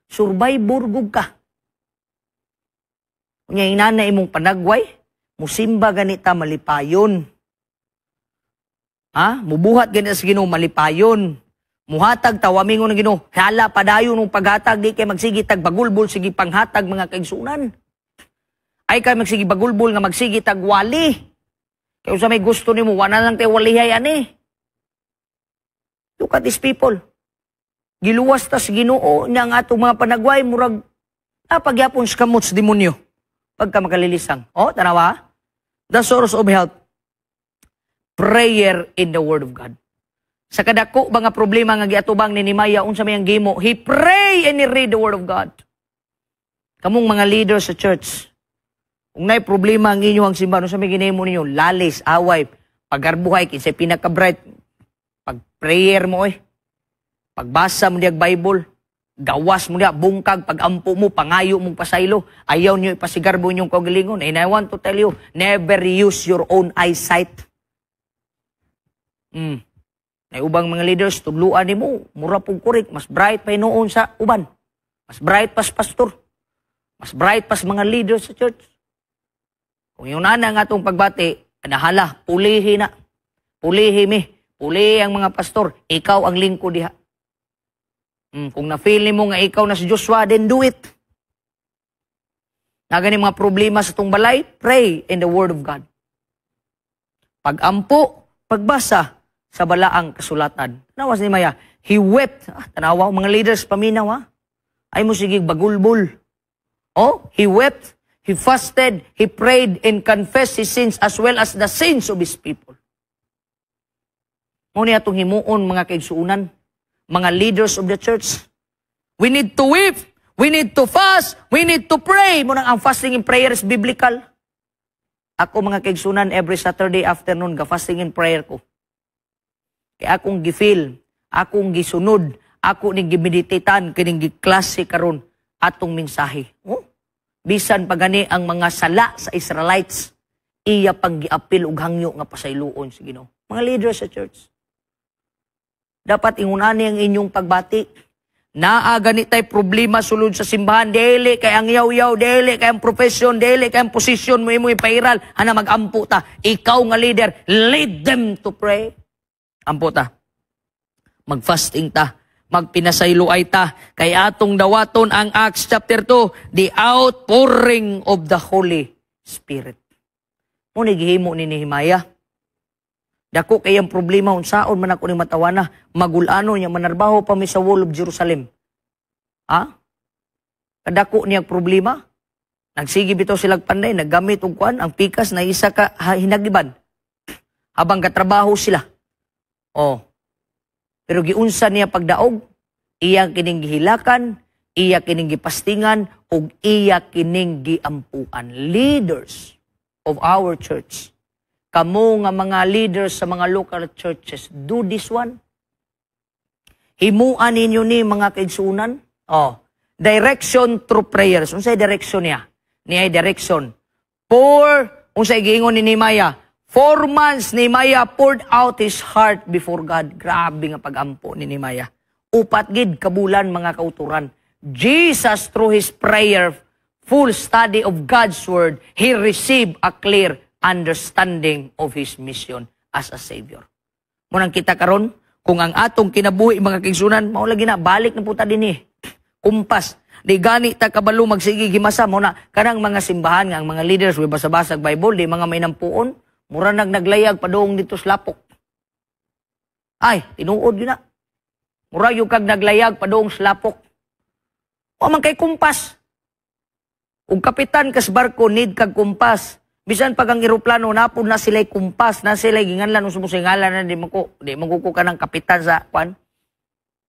Survivor gug ka. Unya inana imong panagway, musimba ganita malipayon. Ha? Mubuhat ganita sa Ginoo malipayon. Muhatag tawamingon ng Ginoo. Hala padayon ng paghatag, di kay magsigi tag bagulbol sige panghatag, mga kaigsunan. Ay kay magsigi bagulbol nga magsigi tag wali. Kaya sa may gusto nimo, wala lang tayo walihay ani. Look at these people. Giluwas ta sa Ginoo nya ang atong mga panagway murag napagyapon sa kamot sa demonyo. Pagka makalilisang. Oh, tanawa. The source of help. Prayer in the Word of God. Sa kadako ba nga problema nga giatubang ni Nehemiah, unsa may ang gimo? He pray and he read the Word of God. Kamong mga leaders sa church, kung naay problema ang inyong simbahan, unsa may ginahimo ninyo? Lalis, away, pagarbuhay, kinsay pinaka-bright, pag-prayer mo eh. Pagbasa mo diyag Bible, gawas mo diya, bungkag, pagampo mo, pangayo mong pasaylo, ayaw niyo ipasigarbo inyong kaugalingon. And I want to tell you, never use your own eyesight. Nay ubang mga leaders, tudluan nimo, mura pug kurik, mas bright pa noon sa uban. Mas bright pas pastor. Mas bright pas mga leaders sa church. Kung yun na nga atong pagbati, anahala, pulihi na. Pulihi mi. Pulihi ang mga pastor. Ikaw ang lingkod diha. Kung na-feel mo nga ikaw na si Joshua, then do it. Na gani mga problema sa tong balay, pray in the Word of God. Pagampo, pagbasa sa balaang kasulatan. Tanawas ni Maya, he wept. Ah, tanawa, mga leaders, paminaw ha. Ay mo sige bagulbul. Oh, he wept, he fasted, he prayed, and confessed his sins as well as the sins of his people. Mo ni atong himuon, mga kaigsuunan, mga leaders of the church. We need to weep, we need to fast, we need to pray. Mo nang ang fasting and prayer is biblical. Ako, mga kaigsunan, every Saturday afternoon, ga fasting and prayer ko. Kaya akong gifeel, akong gisunod, ako ning gimeditetan kining giklase karon atong mensahe. Oh? Bisan pa gani ang mga sala sa Israelites, iya pang giapil og hangyo nga pasayloon sa Ginoo. Mga leaders sa church, dapat ingunani ang inyong pagbati. Naa gani tay problema sulod sa simbahan, dili kay ang yaw-yaw, dili kay ang profession, dili kay ang posisyon mo imo ipairal, hana magampo ta. Ikaw nga leader, lead them to pray. Ampo ta. Magfasting ta. Magpinasayloay ta. Kay atong dawaton ang Acts chapter 2, the outpouring of the Holy Spirit. Mo ni gihimo ni Nehemiah. Dako kay ang problema, unsaon man ako ni matawana, magulano niya manarbaho pa mi sa wall of Jerusalem. Ha? Kadako niya problema. Nagsige bitaw silag panday, naggamit og kuan ang pikas na isa ka hinagiban. Habang katrabaho sila. Oh. Pero giunsa niya pagdaog, iya kining gihilakan, iya kining gipastingan, ug iya kining giampuan. Leaders of our church, kamo nga mga leaders sa mga local churches, do this one. Himuan ninyo ni, mga kaigsunan. Oh, direction through prayers. Unsay direction niya? Niya direction. For, unsay giingon ni Nehemiah? 4 months, Nehemiah poured out his heart before God. Grabe nga pagampo ni Nehemiah. 4 gid kabulan, mga kauturan. Jesus, through his prayer, full study of God's Word, he received a clear understanding of his mission as a Savior. Munang kita karon, kung ang atong kinabuhi, mga kaigsunan, mao lagi na, balik na puta din eh. Kumpas. Di gani ta kabalo magsige gimasa mo na kanang mga simbahan nga ang mga leaders way basa-basag Bible, di mga may nampuon, mura nag naglayag padung dito sa lapok. Ay, tinuod yun na. Mura yung kag naglayag padung sa lapok. Wa man kay kumpas. Ug kapitan kas barko, need kag kumpas. Bisan pag ang eroplano napod na sila'y kumpas, na sila'y ginganlan unsa mo singalan na di mo ko kanang kapitan sa kwan.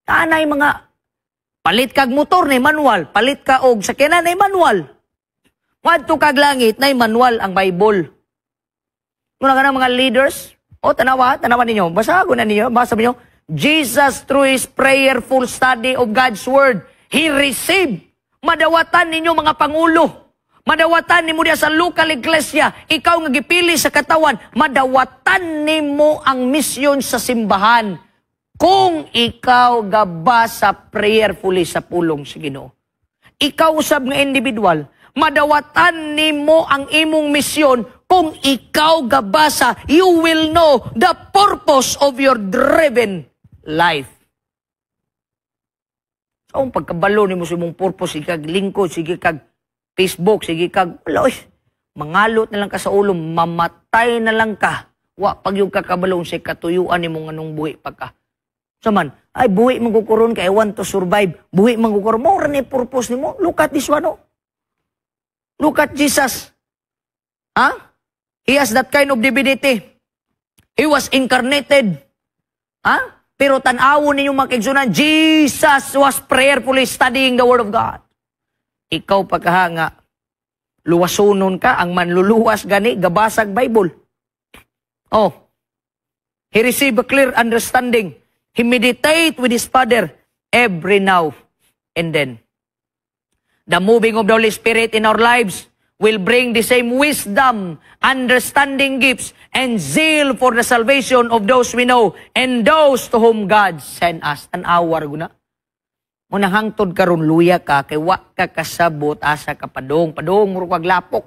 Anay mga palit kag motor ni manual, palit ka og sakyanan ni manual. Ngadto kag langit nay manual ang Bible. Muna ka mga leaders, o tanawa, tanawa ninyo, basago na ninyo, basa ninyo. Jesus, through his prayerful study of God's Word, he received. Madawatan ninyo mga pangulo. Madawatan nimo diya sa local iglesia, ikaw nga gipili sa katawan, madawatan nimo ang misyon sa simbahan kung ikaw gabasa prayerfully sa pulong sa Ginoo. Ikaw usab nga individual, madawatan nimo ang imong misyon kung ikaw gabasa, you will know the purpose of your driven life. So, ang pagkabalo nimo sa imong purpose, sige kag lingkod, sige kag Facebook, sige kag, wala, oy, mangalot na lang ka sa ulo, mamatay na lang ka. Wa pag yung kakabalo sa katuyuan nimo nganong buhi pagka. So man, ay buhi man kukuron kay I want to survive. Buhi man kukuron mo ni purpose nimo. Look at this one, oh. Look at Jesus. Ha? He has that kind of divinity. He was incarnated. Ha? Pero tan-awon ninyo mga kaigsunan, Jesus was prayerfully studying the Word of God. Ikaw pagkahanga, luwasonon ka, ang manluluwas gani, gabasag Bible. Oh, he received a clear understanding. He meditate with his Father every now and then. The moving of the Holy Spirit in our lives will bring the same wisdom, understanding gifts, and zeal for the salvation of those we know and those to whom God sent us. Tan-awar guna. Munang hangtod karon luya ka kay wa ka kasabot asa ka padong. Padong muro kag lapok.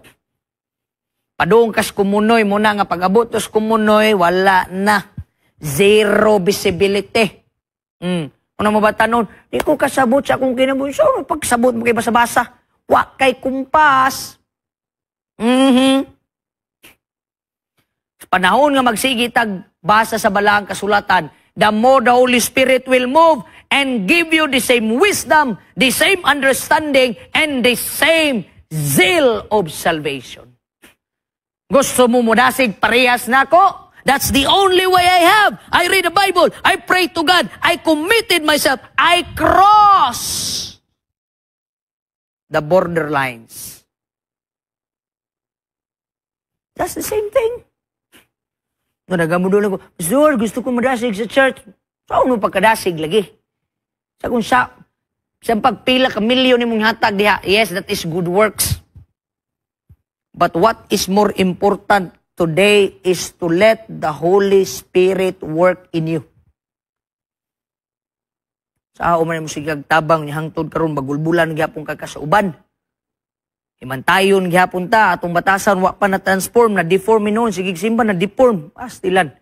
Padong kas kumunoy mo na nga pag-abot tos kumunoy wala na. Zero visibility. Una mo ba tanon, di ko kasabot sa akong kinabuhi. So, pagsabot mo kay basa-basa, wa kay kumpas. Sa panahon nga magsige tag basa sa balaang kasulatan, the more the Holy Spirit will move and give you the same wisdom, the same understanding, and the same zeal of salvation. Gusto mo mudasig parehas nako? That's the only way I have. I read the Bible. I pray to God. I committed myself. I cross the borderlines. That's the same thing. No, nagamudulan ko, "Pastor, gusto ko madasig sa church." So, ano pagkadasig lagi? Sa kung sa pagpila ka milyon ni mong hatag diha, yes, that is good works. But what is more important today is to let the Holy Spirit work in you. Sa ako man mo sigag tabang ni hangtod karon bagulbulan gyapon ka sa uban. Himantayon gihapon ta atong batasan wa pa na transform, na deform noon sige simba na deform pastilan.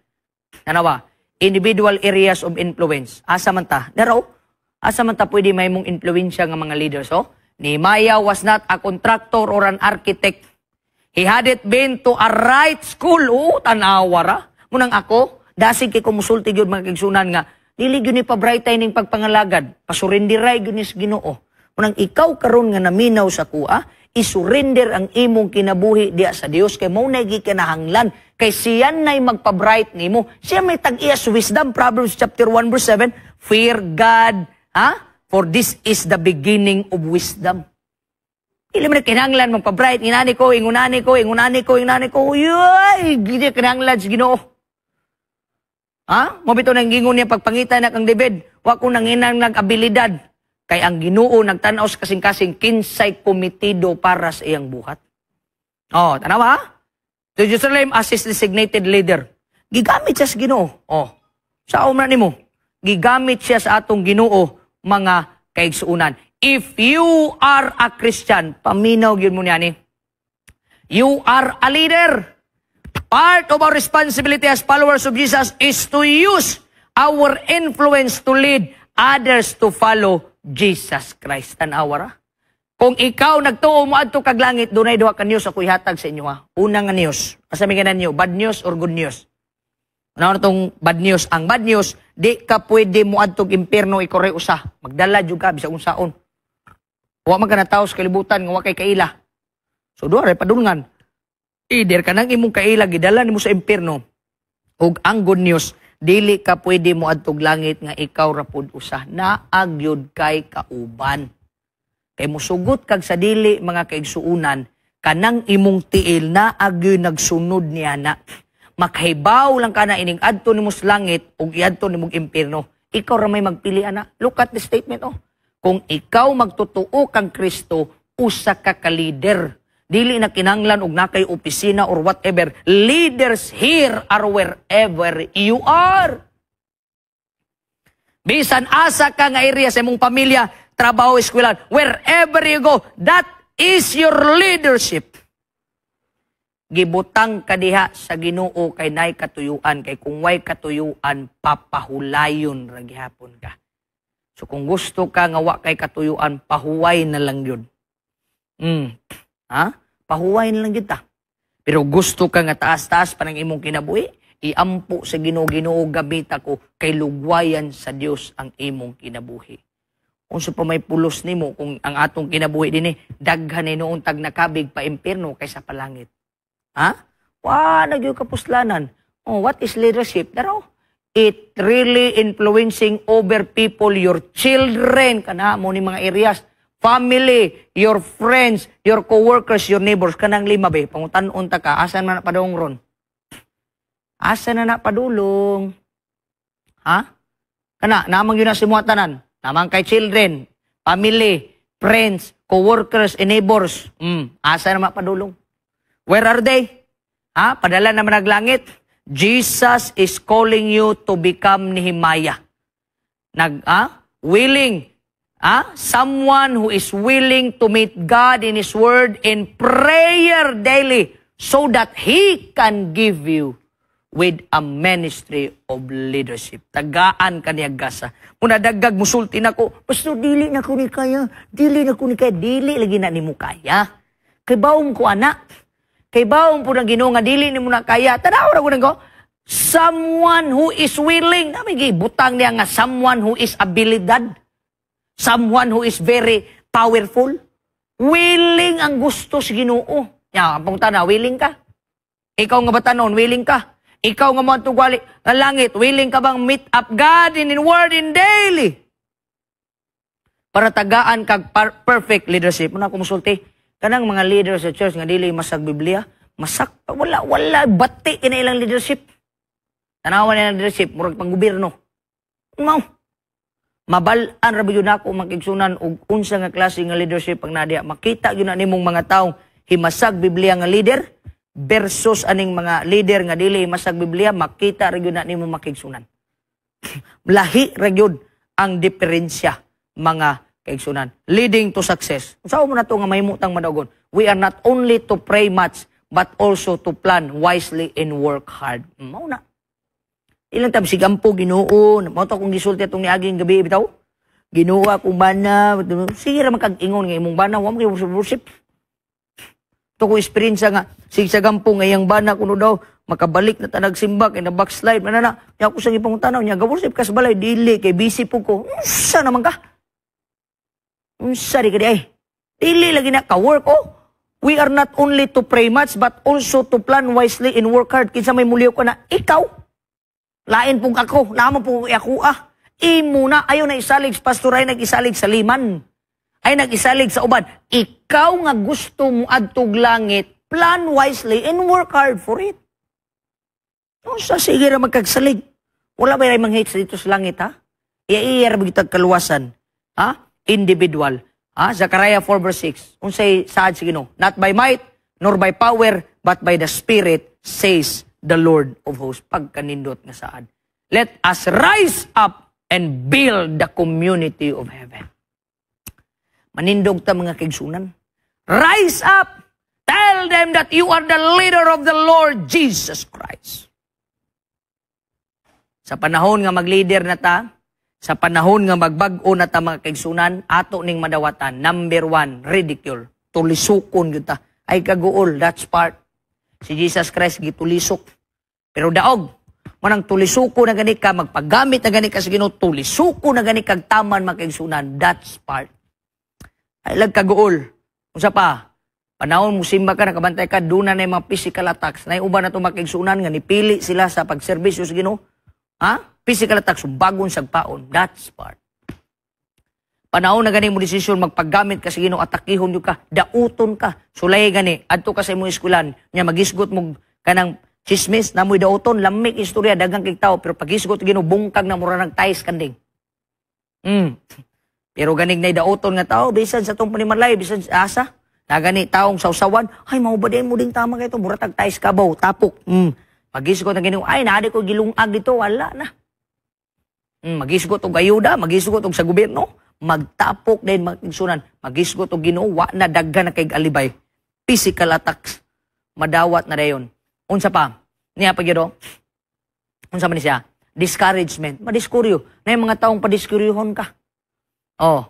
Tanawa, individual areas of influence. Asa man ta? Daro. Asa man ta pwede mahimong influensya nga mga leaders, oh? Nehemiah was not a contractor or an architect. He hadn't been to a right school. Oo, tanawa ra. Munang ako, dasig kay kumusulti gyud mga kaigsunan nga dili gyud ni pa-bright ning pagpangalagad. Pasurenderay gyud ni sa Ginoo. Munang ikaw karon nga naminaw sa kuha, isurrender ang imong kinabuhi diya sa Dios kay mao na gikinahanglan kay siya nay magpa-bright nimo. Siya may tag-iya sa wisdom. Proverbs chapter 1 verse 7, "Fear God, ha? For this is the beginning of wisdom." Dili man kinahanglan magpa-bright, inani ko, ingunani ko, ingunani ko, ingunani ko. Uy, di kinahanglan sa Ginoo. Ha? Mo bitaw nang gingon niya pagpangita na kang David, wa ko nanginang nag-abilidad. Kay ang Ginoo nagtan-aw sa kasing-kasing kinsay komitido para sa iyang buhat. Oh, tanawa ha? To Jerusalem as his designated leader. Gigamit siya sa Ginoo. Oh. Sa umra nimo, gigamit siya sa atong Ginoo mga kaigsuunan. If you are a Christian, paminaw gyud mo niya ni. You are a leader. Part of our responsibility as followers of Jesus is to use our influence to lead others to follow Jesus Christ. Tanawa ra. Kung ikaw nagtuo mo adto kag langit, dunay duha ka news ako ihatag sa inyo ha. Una nga news. Asa may ganan niyo? Bad news or good news? Ano tong bad news? Ang bad news, di ka pwede mo adtog impierno ikaw usa. Magdala jud ka bisag unsaon. Wa man ka natawo sa kalibutan nga wa kay kaila. So duha ra padulngan. Either kanang imong kaila gidala nimo sa impierno ug ang good news, dili ka pwede mo adtog langit nga ikaw ra pud usa. Naa gyud kay kauban. Kay musugot kag sa dili, mga kaigsuunan, kanang imong tiil naa gyud nagsunod niya na. Makahibaw lang ka na ining adto nimo sa langit ug iadto nimong impierno. Ikaw ra may magpili ana. Look at the statement, oh. Kung ikaw magtotoo kang Kristo, usa ka ka leader. Dili na kinahanglan og nakay opisina or whatever. Leaders here are wherever you are. Bisan asa ka nga area sa imong pamilya, trabaho, eskwelahan, wherever you go, that is your leadership. Gibutang ka diha sa Ginoo kay nay katuyuan, kay kung way katuyuan, papahulayon ra gihapon ka. So kung gusto ka nga wa kay katuyuan, pahuway na lang yun. Ha? Pahuway na lang gyud ta. Pero gusto ka nga taas-taas pa ng imong kinabuhi, iampo sa Ginoo, "Ginoo, gamita ko," kay lugwayan sa Dios ang imong kinabuhi. Unsa pa may pulos nimo kung ang atong kinabuhi dinhi daghan ni noon tag nakabig pa impierno kaysa palangit? Ha? Wa na gyud kapuslanan. Oh, what is leadership? Daro. It really influencing over people, your children, kana mo ni mga areas, family, your friends, your coworkers, your neighbors, kanang lima be, pangutan-on ta ka, asa man na padung ron? Asa na na padulong? Ha? Kana, namang yun na simuha tanan. Namang kay children, family, friends, coworkers, and neighbors. Asa na mapadulong? Where are they? Ha? Padala naman naglangit. Jesus is calling you to become Nehemiah. Nag, ha? Willing. Ha? Someone who is willing to meet God in His Word in prayer daily so that He can give you with a ministry of leadership. Tagaan ka niya gasa. Muna daggag musulti nako, "Pastor, dili na ko ni kaya. Dili na ko ni kaya." Dili lagi na nimo kaya. Kay bawom ko anak. Kay bawom po ng Ginoo nga dili nimo na kaya. Tanaw ra ko nang ko. Someone who is willing. Nami butang niya nga someone who is abilidad. Someone who is very powerful. Willing ang gusto sa Ginoo. Ya, ang pangutana, willing ka? Ikaw nga batanon, willing ka? Ikaw nga mo tugwali ang langit, willing ka bang meet up God in word in daily? Para tagaan kag perfect leadership. Muna ko musulti, kanang mga leader sa church nga dili masag Biblia, masak wala wala bati kina ilang leadership. Tanawan nila leadership murag panggobyerno. Mao. Mabal-an ra gyud nako makigsunan og unsa nga klase nga leadership ang nadiya. Makita gyud na nimong mga taong himasag Biblia nga leader versus aning mga leader nga dili himasag Biblia, makita ra gyud na nimo makigsunan. Lahi ra gyud ang diferensya, mga kaigsunan. Leading to success. Unsa mo na to nga mahimutang madaugon? We are not only to pray much but also to plan wisely and work hard. Mao na. Ilang tab sigampo Ginoo, mao to akong gisulti atong niaging gabi bitaw. "Ginoo, akong bana." Sige ra man kag ingon nga imong bana wa mo kay worship. To ko experience nga sig sa gampo nga iyang bana kuno daw makabalik na tanag simba kay na backslide man na. Nya ako sa gipangutanaw niya, "Ga-worship ka sa balay?" "Dili kay busy po ko." Unsa naman ka? Unsa di ka di ay? Dili lagi na ka-work oh. We are not only to pray much but also to plan wisely and work hard. Kinsa may muliw ko na ikaw. Lain pong ako, namo po ako ah. Imo na, ayaw na isalig, pastor ay nag-isalig sa liman. Ay nag-isalig sa uban. Ikaw nga gusto mo adtog langit, plan wisely and work hard for it. No, sa sige ra magkagsalig. Wala ba yung mga dito sa langit, ha? Iya-iya ra ba kaluwasan? Ha? Individual. Ha? Zechariah 4 verse 6. Unsay saad sa Ginoo? "Not by might, nor by power, but by the Spirit, says the Lord of hosts." Pagkanindot nga saad. Let us rise up and build the community of heaven. Manindog ta, mga kaigsunan. Rise up! Tell them that you are the leader of the Lord Jesus Christ. Sa panahon nga mag-leader na ta, Sa panahon nga magbag-o na ta, mga kaigsunan, ato ning madawatan. Number one, ridicule. Tulisukon gyud ta. Ay kaguol, that's part. Si Jesus Christ gitulisok. Pero daog, manang tulisuko na gani ka, magpagamit na gani ka sa Ginoo, tulisuko na gani kag taman, mga kaigsunan, that's part. Ay lag kaguol. Unsa pa? Panahon mo simba ka, nakabantay ka, doon na mga physical attacks. Nay uban na ito, mga kaigsunan, nga nipili sila sa pagserbisyo sa Ginoo. Ha? Physical attacks, bagong sagpaon. That's part. Panahon na gani mo desisyon magpaggamit ka sa Ginoo, atakihon gyud ka, dauton ka. Sulay gani, adto ka sa imong eskwelahan, nya magisgot mo kanang chismis, namoy dauton, lamik istorya, dagang kay tao, pero pagisgot Ginoo, bungkag na mura nagtais kanding. Pero ganig nay dauton nga tao, bisan sa tong panimalay, bisan sa asa, na gani taong sawsawan, ay mao ba mo ding tama kay to, mura tag tais kabaw, tapok. Magisgot na Ginoo, ay naadi ko gilungag dito, wala na. Magisgot og ayuda, magisgot og sa gobyerno, magtapok din, mga kaigsunan, magisgot og Ginoo, wa na, daghan na kay alibay. Physical attacks, madawat na dayon. Unsa pa? Niya pa gyud. Unsa man ni siya? Discouragement. Madiskuryo. Na yung mga taong padiskuryuhon ka. Oh.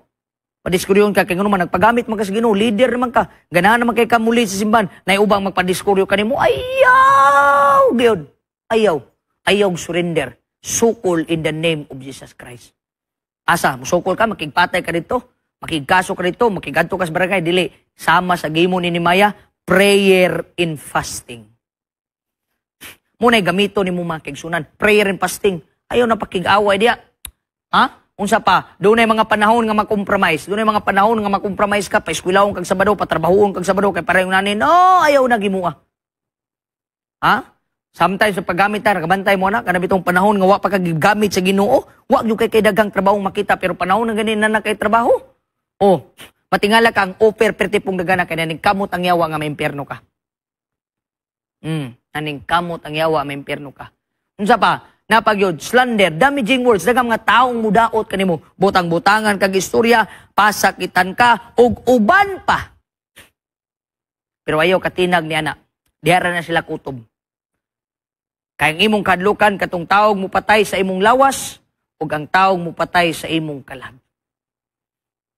Padiskuryuhon ka kay ngano man nagpagamit man ka sa Ginoo, leader naman ka. Ganahan naman kay ka muli sa simbahan. Nay ubang magpadiskuryo kanimo. Ayaw gyud. Ayaw. Ayaw surrender. Sukol in the name of Jesus Christ. Asa, musukol ka, makigpatay ka dito, makigkaso ka dito, makigadto ka sa barangay, dili. Sama sa gimo ni Nehemiah, prayer and fasting. Muna'y gamito ni mo, mga kaigsunan, prayer and fasting. Ayaw na pakig-away diya. Ha? Unsa pa? Doon ay mga panahon nga makompromise. Doon ay mga panahon nga makompromise ka, paeskwelahon kag Sabado, patrabahuon kag Sabado, kay parehong nani, no, ayaw na gimua. Ha? Sometimes sa paggamit ta, nakabantay mo na, kana bitong panahon nga wa pa ka gigamit sa Ginoo, wa gyud kay daghang trabaho makita, pero panahon na gani na na kay trabaho. Oh, matingala ka ang offer perti pong dagana kay naning kamot ang yawa nga maimpierno ka. Naning kamot ang yawa maimpierno ka. Unsa pa? Napagyod, slander, damaging words, daghang mga taong mudaot kanimo, butang-butangan kag istorya, pasakitan ka ug uban pa. Pero ayaw katinag ni ana. Diha ra na sila kutob. Kay ang imong kadlukan katong taog mupatay sa imong lawas ug ang taog mupatay sa imong kalag.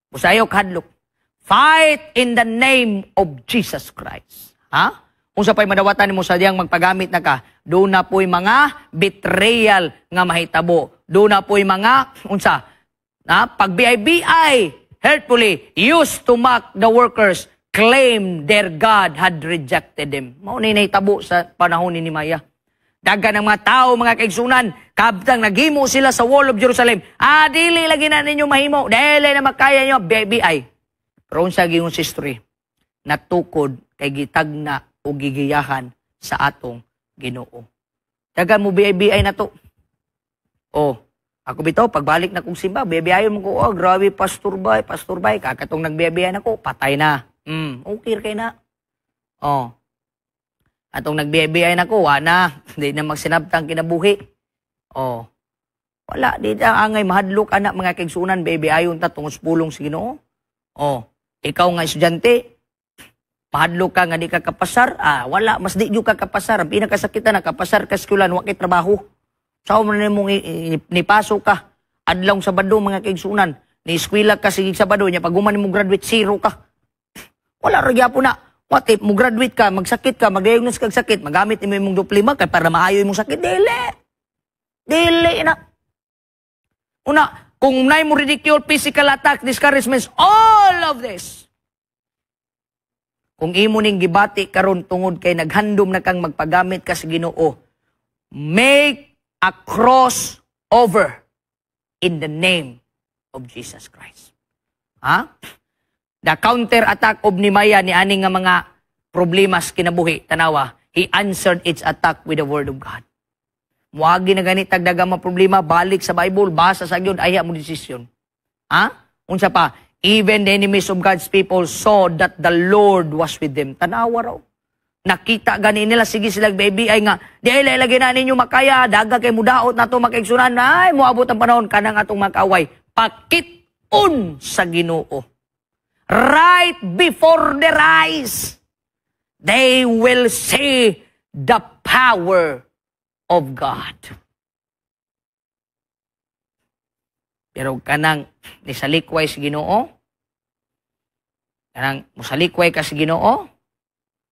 Busayo kadlok. Fight in the name of Jesus Christ. Ha? Unsa pa'y madawatan nimo sa diyang magpagamit na ka, doon na po'y mga betrayal nga mahitabo. Doon na po'y mga, unsa, na, pag BIBI, hurtfully, used to mock the workers, claim their God had rejected them. Mao na nahitabo sa panahon ni Nehemiah. Daghan ng mga tao, mga kaigsunan, kabtang naghimo sila sa wall of Jerusalem. Ah, dili lagi na ninyo mahimo. Dili na makaya nyo, BIBI. Pero unsa giingon sa history, natukod kay gitagna o gigiyahan sa atong Ginoo. Daghan mo BIBI na to. Oh, ako bitaw, pagbalik na kong simba, BIBI mo ko, oh, grabe, pastor bay, pastor bay, kakatong nag-BIBI na ko, patay na. Okay kay na. Oh. Atong nag-BIBI na ko, wa na. Di na magsinabtang kinabuhi. Oh. Wala, di na angay mahadlok anak, mga kaigsunan, baby ayon ta tungod sa pulong sa Ginoo. Oh, ikaw nga estudyante, mahadlok ka nga di ka kapasar, ah, wala, mas di jud ka kapasar. Ang pinakasakitan na kapasar ka eskwelahan, wa kay trabaho. Sao man nimong nipasok ka, adlaw Sabado, mga kaigsunan, ni eskwela ka sige Sabado, nya pag human mo graduate, zero ka. Wala ra gyapon na. What if mo graduate ka, magsakit ka, mag-diagnose kag sakit, magamit nimo imong diploma kay para maayo imong sakit? Dili. Dili na. Una, kung nay mo ridicule, physical attack, discouragements, all of this. Kung imo ning gibati karon tungod kay naghandom na kang magpagamit ka sa Ginoo, make a cross over in the name of Jesus Christ. Ha? The counter attack of Nehemiah ni ani nga mga problemas kinabuhi, tanawa, he answered its attack with the word of God. Muagi na gani tagdaga mga problema, balik sa Bible, basa sa gyud, ayha mo desisyon. Ha? Unsa pa? Even the enemies of God's people saw that the Lord was with them. Tanawa raw. Nakita gani nila, sige sila baby ay nga, di ay lagi na ninyo makaya, daga kay mudaot na to, makaigsunan, ay moabot ang panahon kanang atong makaway. Pakit-on sa Ginoo. Right before their eyes, they will see the power of God. Pero kanang nisalikway sa Ginoo, kanang musalikway ka sa Ginoo,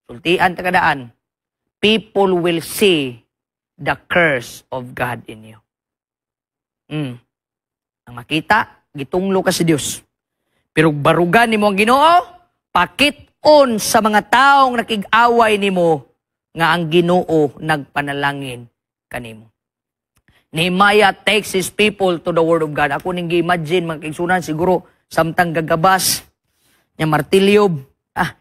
sultian ta kadaan, people will see the curse of God in you. Ang makita, gitunglo ka sa Dios. Pero barugan nimo ang Ginoo, pakit-on sa mga taong nakig-away nimo nga ang Ginoo nagpanalangin kanimo. Nehemiah takes his people to the Word of God. Ako ning gi-imagine, mga kaigsunan, siguro samtang gagabas nya martilyo,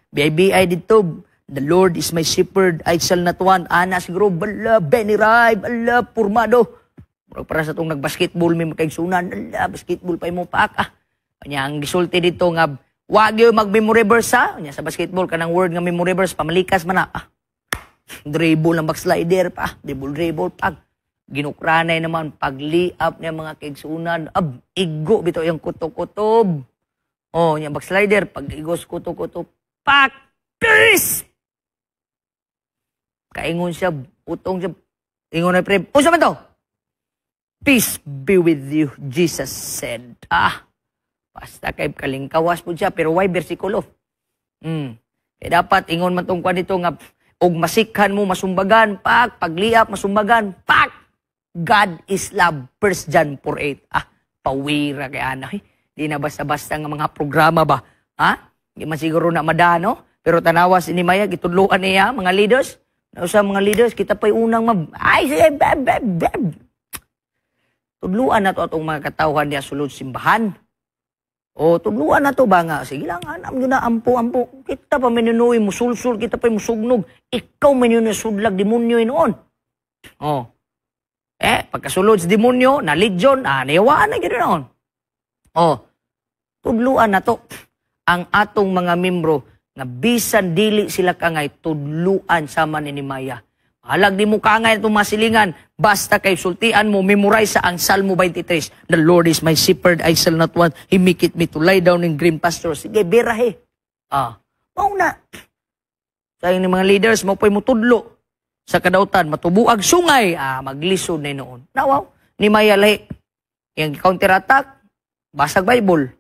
BIBI dito. "The Lord is my shepherd, I shall not want." Ana siguro bala Benny Rai, bala purmado. Murag para sa tong nagbasketball mi, mga kaigsunan, ala basketball pa imo paak ah. Nya ang gisulti dito nga wag gyud mag-memory verse ha. Nya sa basketball, kanang word nga memory verse, pamalikas man na. Ah. Dribble ang backslider pa, dribble dribble pag ginukranay naman pagliap niya, mga kaigsunan, ab igo bitaw yung kuto-kutob. Oh, nya backslider pag igos kuto-kuto, pak peace. Kaingon siya, utong siya. Ingon na pre, "Unsa man to?" "Peace be with you, Jesus said." Ah, basta kay kalingkawas po siya, pero why bersikulo? Kaya dapat ingon man tong kwan dito nga og masikhan mo masumbagan, pak pagliap masumbagan, pak "God is love," 1 John 4:8. Ah, pawira kay ana. Eh. Di na basta-basta nga mga programa ba? Ha? Di man siguro na madano, pero tanawa si Nehemiah, gitudloan niya mga leaders. Nausa mga leaders, kita pa'y unang mab... Ay, sige, beb, beb, beb. Tudluan na to atong mga katawhan niya sulod simbahan. O tudluan na to ba nga, sige lang, anam yun na, ampo, ampo. Kita pa minunoy, musulsul, kita pa musugnog. Ikaw minunoy sudlag demonyo noon. Oh. Eh, pagkasulod sa demonyo, na legion, nayawaan na ganoon noon. Oh. Tudluan na to ang atong mga membro nga bisan dili sila kangay, tudluan sama ni Nehemiah. Halag di mo kangay itong masilingan, basta kay sultian mo, memorize sa ang Salmo 23. "The Lord is my shepherd, I shall not want. He maketh me to lie down in green pastures." Sige, birahe. Ah, mao na. Sa ni mga leaders, mo po'y mutudlo sa kadautan, matubuag sungay, maglisod na noon. Nawaw, Nehemiah lahi. Yung counter-attack, basag Bible.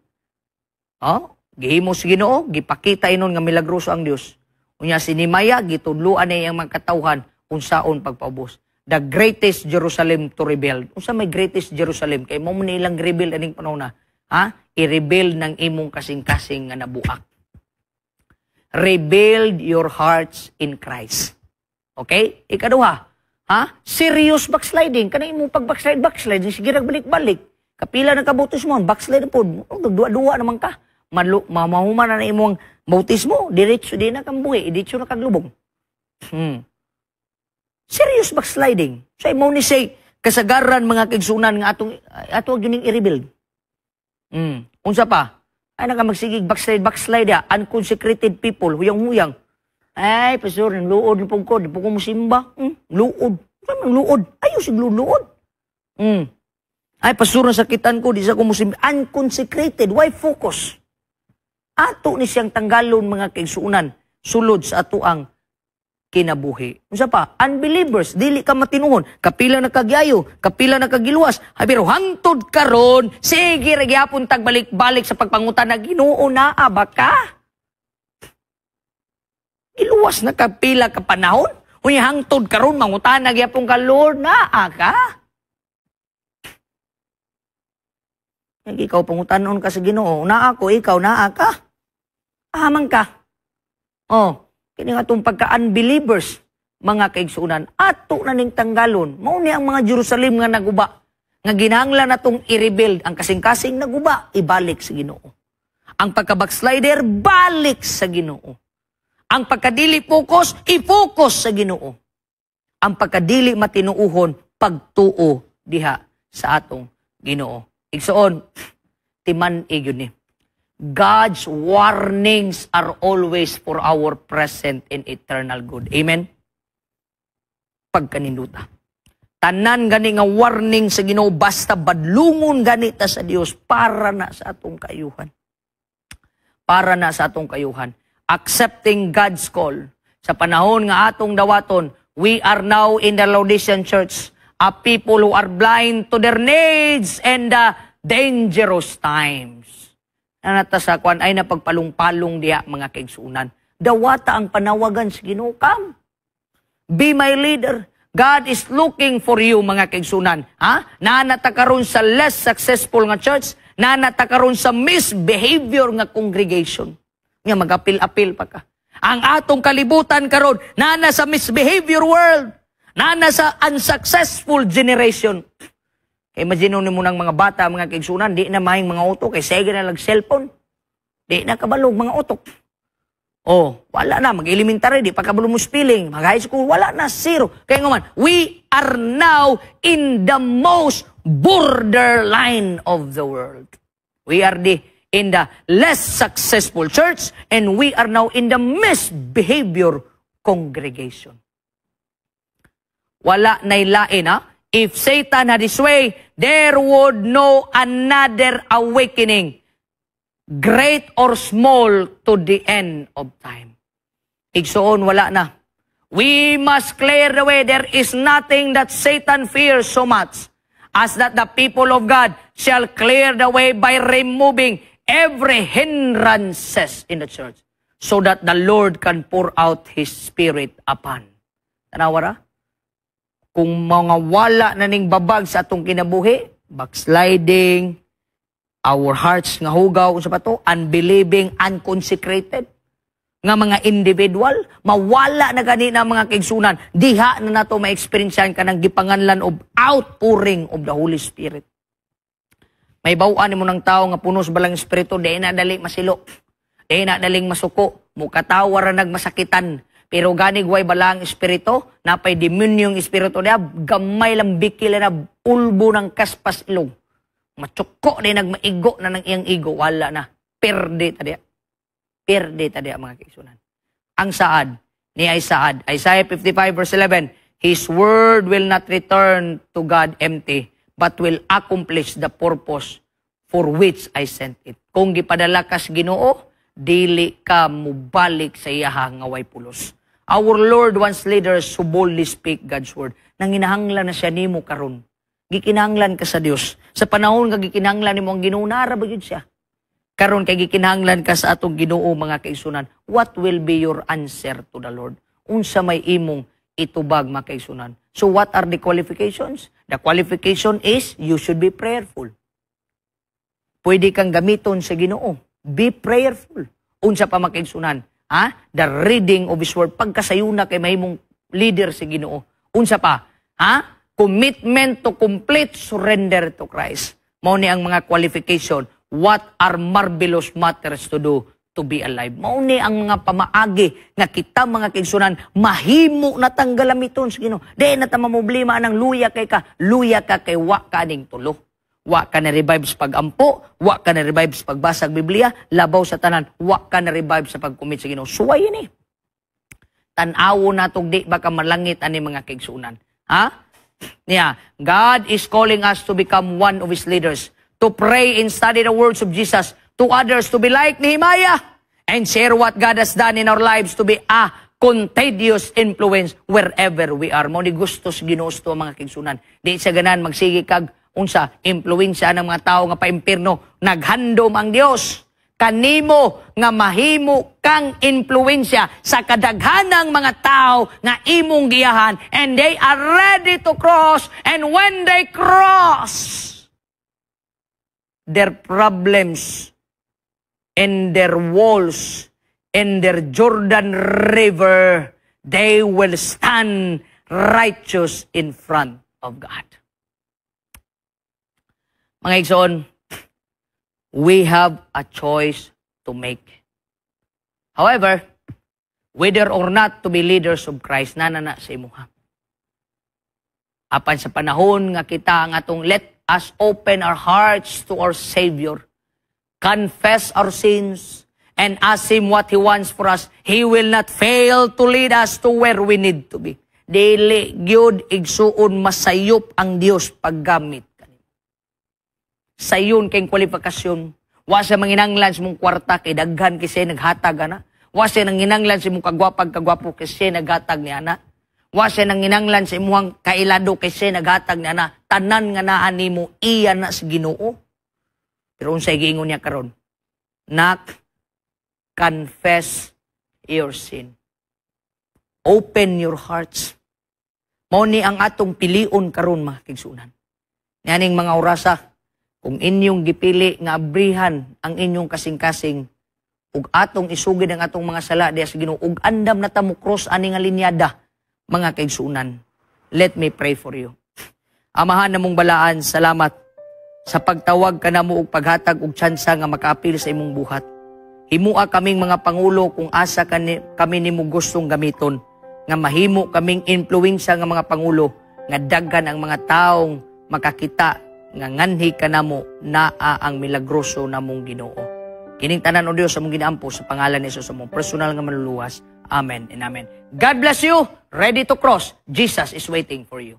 Oh, gihimo sa Ginoo, gipakita inon nga milagroso ang Dios. Unya si Nehemiah, gitudloan niya ang mga katawhan unsaon pagpaubos. The greatest Jerusalem to rebuild. Unsa may greatest Jerusalem? Kay mo man ilang rebuild aning panahon na. Ha? I-rebuild ng imong kasing-kasing nga nabuak. Rebuild your hearts in Christ. Okay? Ikaduha, ha? Serious backsliding. Kanang imong pag-backslide, backslide, sige balik-balik. Kapila na kabautismo, backslide po. Duwa-duwa naman ka. Malu, mamahuman na na imong bautismo, diretso di na kang buhi, diretso na kaglubong. Serious backsliding. So, mo ni say, kasagaran, mga kaigsunan, nga atong ato gyud i-rebuild. Unsa pa? Ay naka magsigig backslide backslide ya, unconsecrated people, huyang-huyang. "Ay, pastor, nang luod na pud ko, di po ko musimba." Luod. Unsa man luod? Ayo sig luod. "Ay, pastor, nasakitan ko, di sa ko musimba." Unconsecrated. Why focus? Ato ni siyang tanggalon, mga kaigsunan, sulod sa ato ang kinabuhi. Unsa pa? Unbelievers, dili ka matinuhon. Kapila na kagyayo, kapila na kagiluwas. Ay, pero hangtod karon, sige ra gyapon tag balik-balik sa pagpangutan na, "Ginoo, naa ba ka?" Giluwas na kapila ka panahon. Unya hangtod karon mangutana gyapon ka, "Lord, naa ka?" Ikaw pangutanon ka sa Ginoo, naa ko, ikaw naa ka. Ahamang ka. Oh, kini nga atong pagka-unbelievers, mga kaigsunan, ato na ning tanggalon. Mao ni ang mga Jerusalem nga naguba, nga ginahanglan natong i-rebuild. Ang kasing-kasing naguba, ibalik sa Ginoo. Ang pagka-backslider, balik sa Ginoo. Ang pagkadili focus, i-focus sa Ginoo. Ang pagkadili matinuuhon, pagtuo diha sa atong Ginoo. Igsoon, timan-i gyud ni. God's warnings are always for our present and eternal good. Amen? Pagkaninduta. Tanan gani nga warning sa Ginoo, basta badlungon gani ta sa Dios, para na sa atong kayuhan. Para na sa atong kayuhan. Accepting God's call. Sa panahon nga atong dawaton, we are now in the Laodicean Church, a people who are blind to their needs and the dangerous times. Nanata sa kwan ay napagpalong-palong diya, mga kaigsunan. Dawata ang panawagan sa Ginoo. Come. Be my leader. God is looking for you, mga kaigsunan. Ha? Nanata karon sa less successful nga church, nanata karon sa misbehavior nga congregation. Nga magapil-apil pa ka. Ang atong kalibutan karon nana sa misbehavior world, nana sa unsuccessful generation. Kay imagine nimo ng mga bata, mga kaigsunan, di na mahing mga utok, kay sige na lang cellphone. Di na kabalog mga utok. Oh, wala na, mag-elementary, di pa kabalo mo spelling, mag-high school, wala na, zero. Kaya nga man, we are now in the most borderline of the world. We are the in the less successful church and we are now in the misbehavior congregation. Wala na'y lain, ha? If Satan had his way, there would no another awakening, great or small, to the end of time. Igsuon, wala na. We must clear the way. There is nothing that Satan fears so much as that the people of God shall clear the way by removing every hindrances in the church so that the Lord can pour out His Spirit upon. Tanawa ra? Kung mga wala na ning babag sa atong kinabuhi, backsliding, our hearts nga hugaw, unsa pa to, unbelieving, unconsecrated, nga mga individual, mawala na gani na mga kaigsunan, diha na nato ma-experiencean kanang gipanganlan of outpouring of the Holy Spirit. May bawaan nimo ng tao nga puno sa Balaang Espiritu, di na dali masilo. Di na daling masuko, mukatawa ra nagmasakitan. Pero ganig way Balaang Espiritu, napay demonyong espiritu niya, gamay lang bikil na ulbo ng kaspas ilong. Matsuko ni nagmaigo na ng iyang igo, wala na. Perde ta diya. Perde ta diya, mga kaigsunan. Ang saad, ni ay saad. Isaiah 55 verse 11, "His word will not return to God empty, but will accomplish the purpose for which I sent it." Kung gipadala ka sa Ginoo, dili ka mubalik sa iyaha nga way pulos. Our Lord wants leaders who boldly speak God's word. Nanginahanglan na siya nimo karon. Gikinahanglan ka sa Dios. Sa panahon nga gikinahanglan nimo ang Ginoo, nara ba gyud siya? Karon kay gikinahanglan ka sa atong Ginoo, mga kaigsunan, what will be your answer to the Lord? Unsa may imong itubag, mga kaigsunan? So what are the qualifications? The qualification is you should be prayerful. Pwede kang gamiton sa Ginoo. Be prayerful. Unsa pa, mga kaigsunan? Ha? The reading of His Word. Pagkasayuna kay mahimong leader sa Ginoo. Unsa pa? Ha? Commitment to complete surrender to Christ. Mao ni ang mga qualification. What are marvelous matters to do to be alive? Mao ni ang mga pamaagi nga kita, mga kaigsunan, mahimo na tang galamiton sa Ginoo. Di na ta mamroblema anang luya kay ka, luya ka kay wa ka ning tulo. Wa ka na revive sa pagampo, wa ka na revive sa pagbasag Biblia, labaw sa tanan, wa ka na revive sa pag-commit sa Ginoo. Suway ni. Tan-awo natog di ba ka malangit ani, mga kaigsunan. Ha? Yeah, God is calling us to become one of His leaders, to pray and study the words of Jesus to others, to be like Nehemiah, and share what God has done in our lives to be a contagious influence wherever we are. Mao ni gusto sa Ginoo to, mga kaigsunan. Di sa ganan magsige kag unsa impluwensya ng mga tao nga paimpirno. Naghandom ang Dios kanimo nga mahimo kang impluwensya sa kadaghanang mga tao nga imong giyahan and they are ready to cross, and when they cross, their problems and their walls and their Jordan River, they will stand righteous in front of God. Mga igsoon, we have a choice to make. However, whether or not to be leaders of Christ, nana na sa imuha. Apan sa panahon nga kita ang atong let us open our hearts to our Savior, confess our sins, and ask Him what He wants for us, He will not fail to lead us to where we need to be. Dili gyud, igsuon, masayop ang Dios paggamit kanimo. Sayon kay kwalifikasyon. Wa siya manginanglan sa mong kwarta kay daghan kasi naghatag ana. Wa siya nanginanglan sa mong kagwapag kagwapo kasi naghatag ni ana. Wa siya nanginanglan sa imuhang kailado kay siya naghatag ni ana. Tanan nga naa nimo, iya na sa Ginoo. Pero unsay giingon niya karon? Knock, confess your sin. Open your hearts. Mao ni ang atong pilion karon, mga kaigsuonan. Niining mga orasa, kung inyong gipili nga abrihan ang inyong kasing-kasing ug atong isugid ang atong mga sala diha sa Ginoo ug andam na ta mo cross ani nga linyada, mga kaigsuonan. Let me pray for you. Amahan namong balaan, salamat sa pagtawag kanamo og paghatag og tsansa nga makaapil sa imong buhat. Himua kaming mga pangulo kung asa kami nimo gustong gamiton, nga mahimo kaming influensya nga mga pangulo nga daghan ang mga taong makakita nga nganhi kanamo naa ang milagroso namong Ginoo. Kining tanan, O Dios, among ginaampo sa pangalan ni Jesus, among personal nga Manluluwas. Amen and amen. God bless you. Ready to cross. Jesus is waiting for you.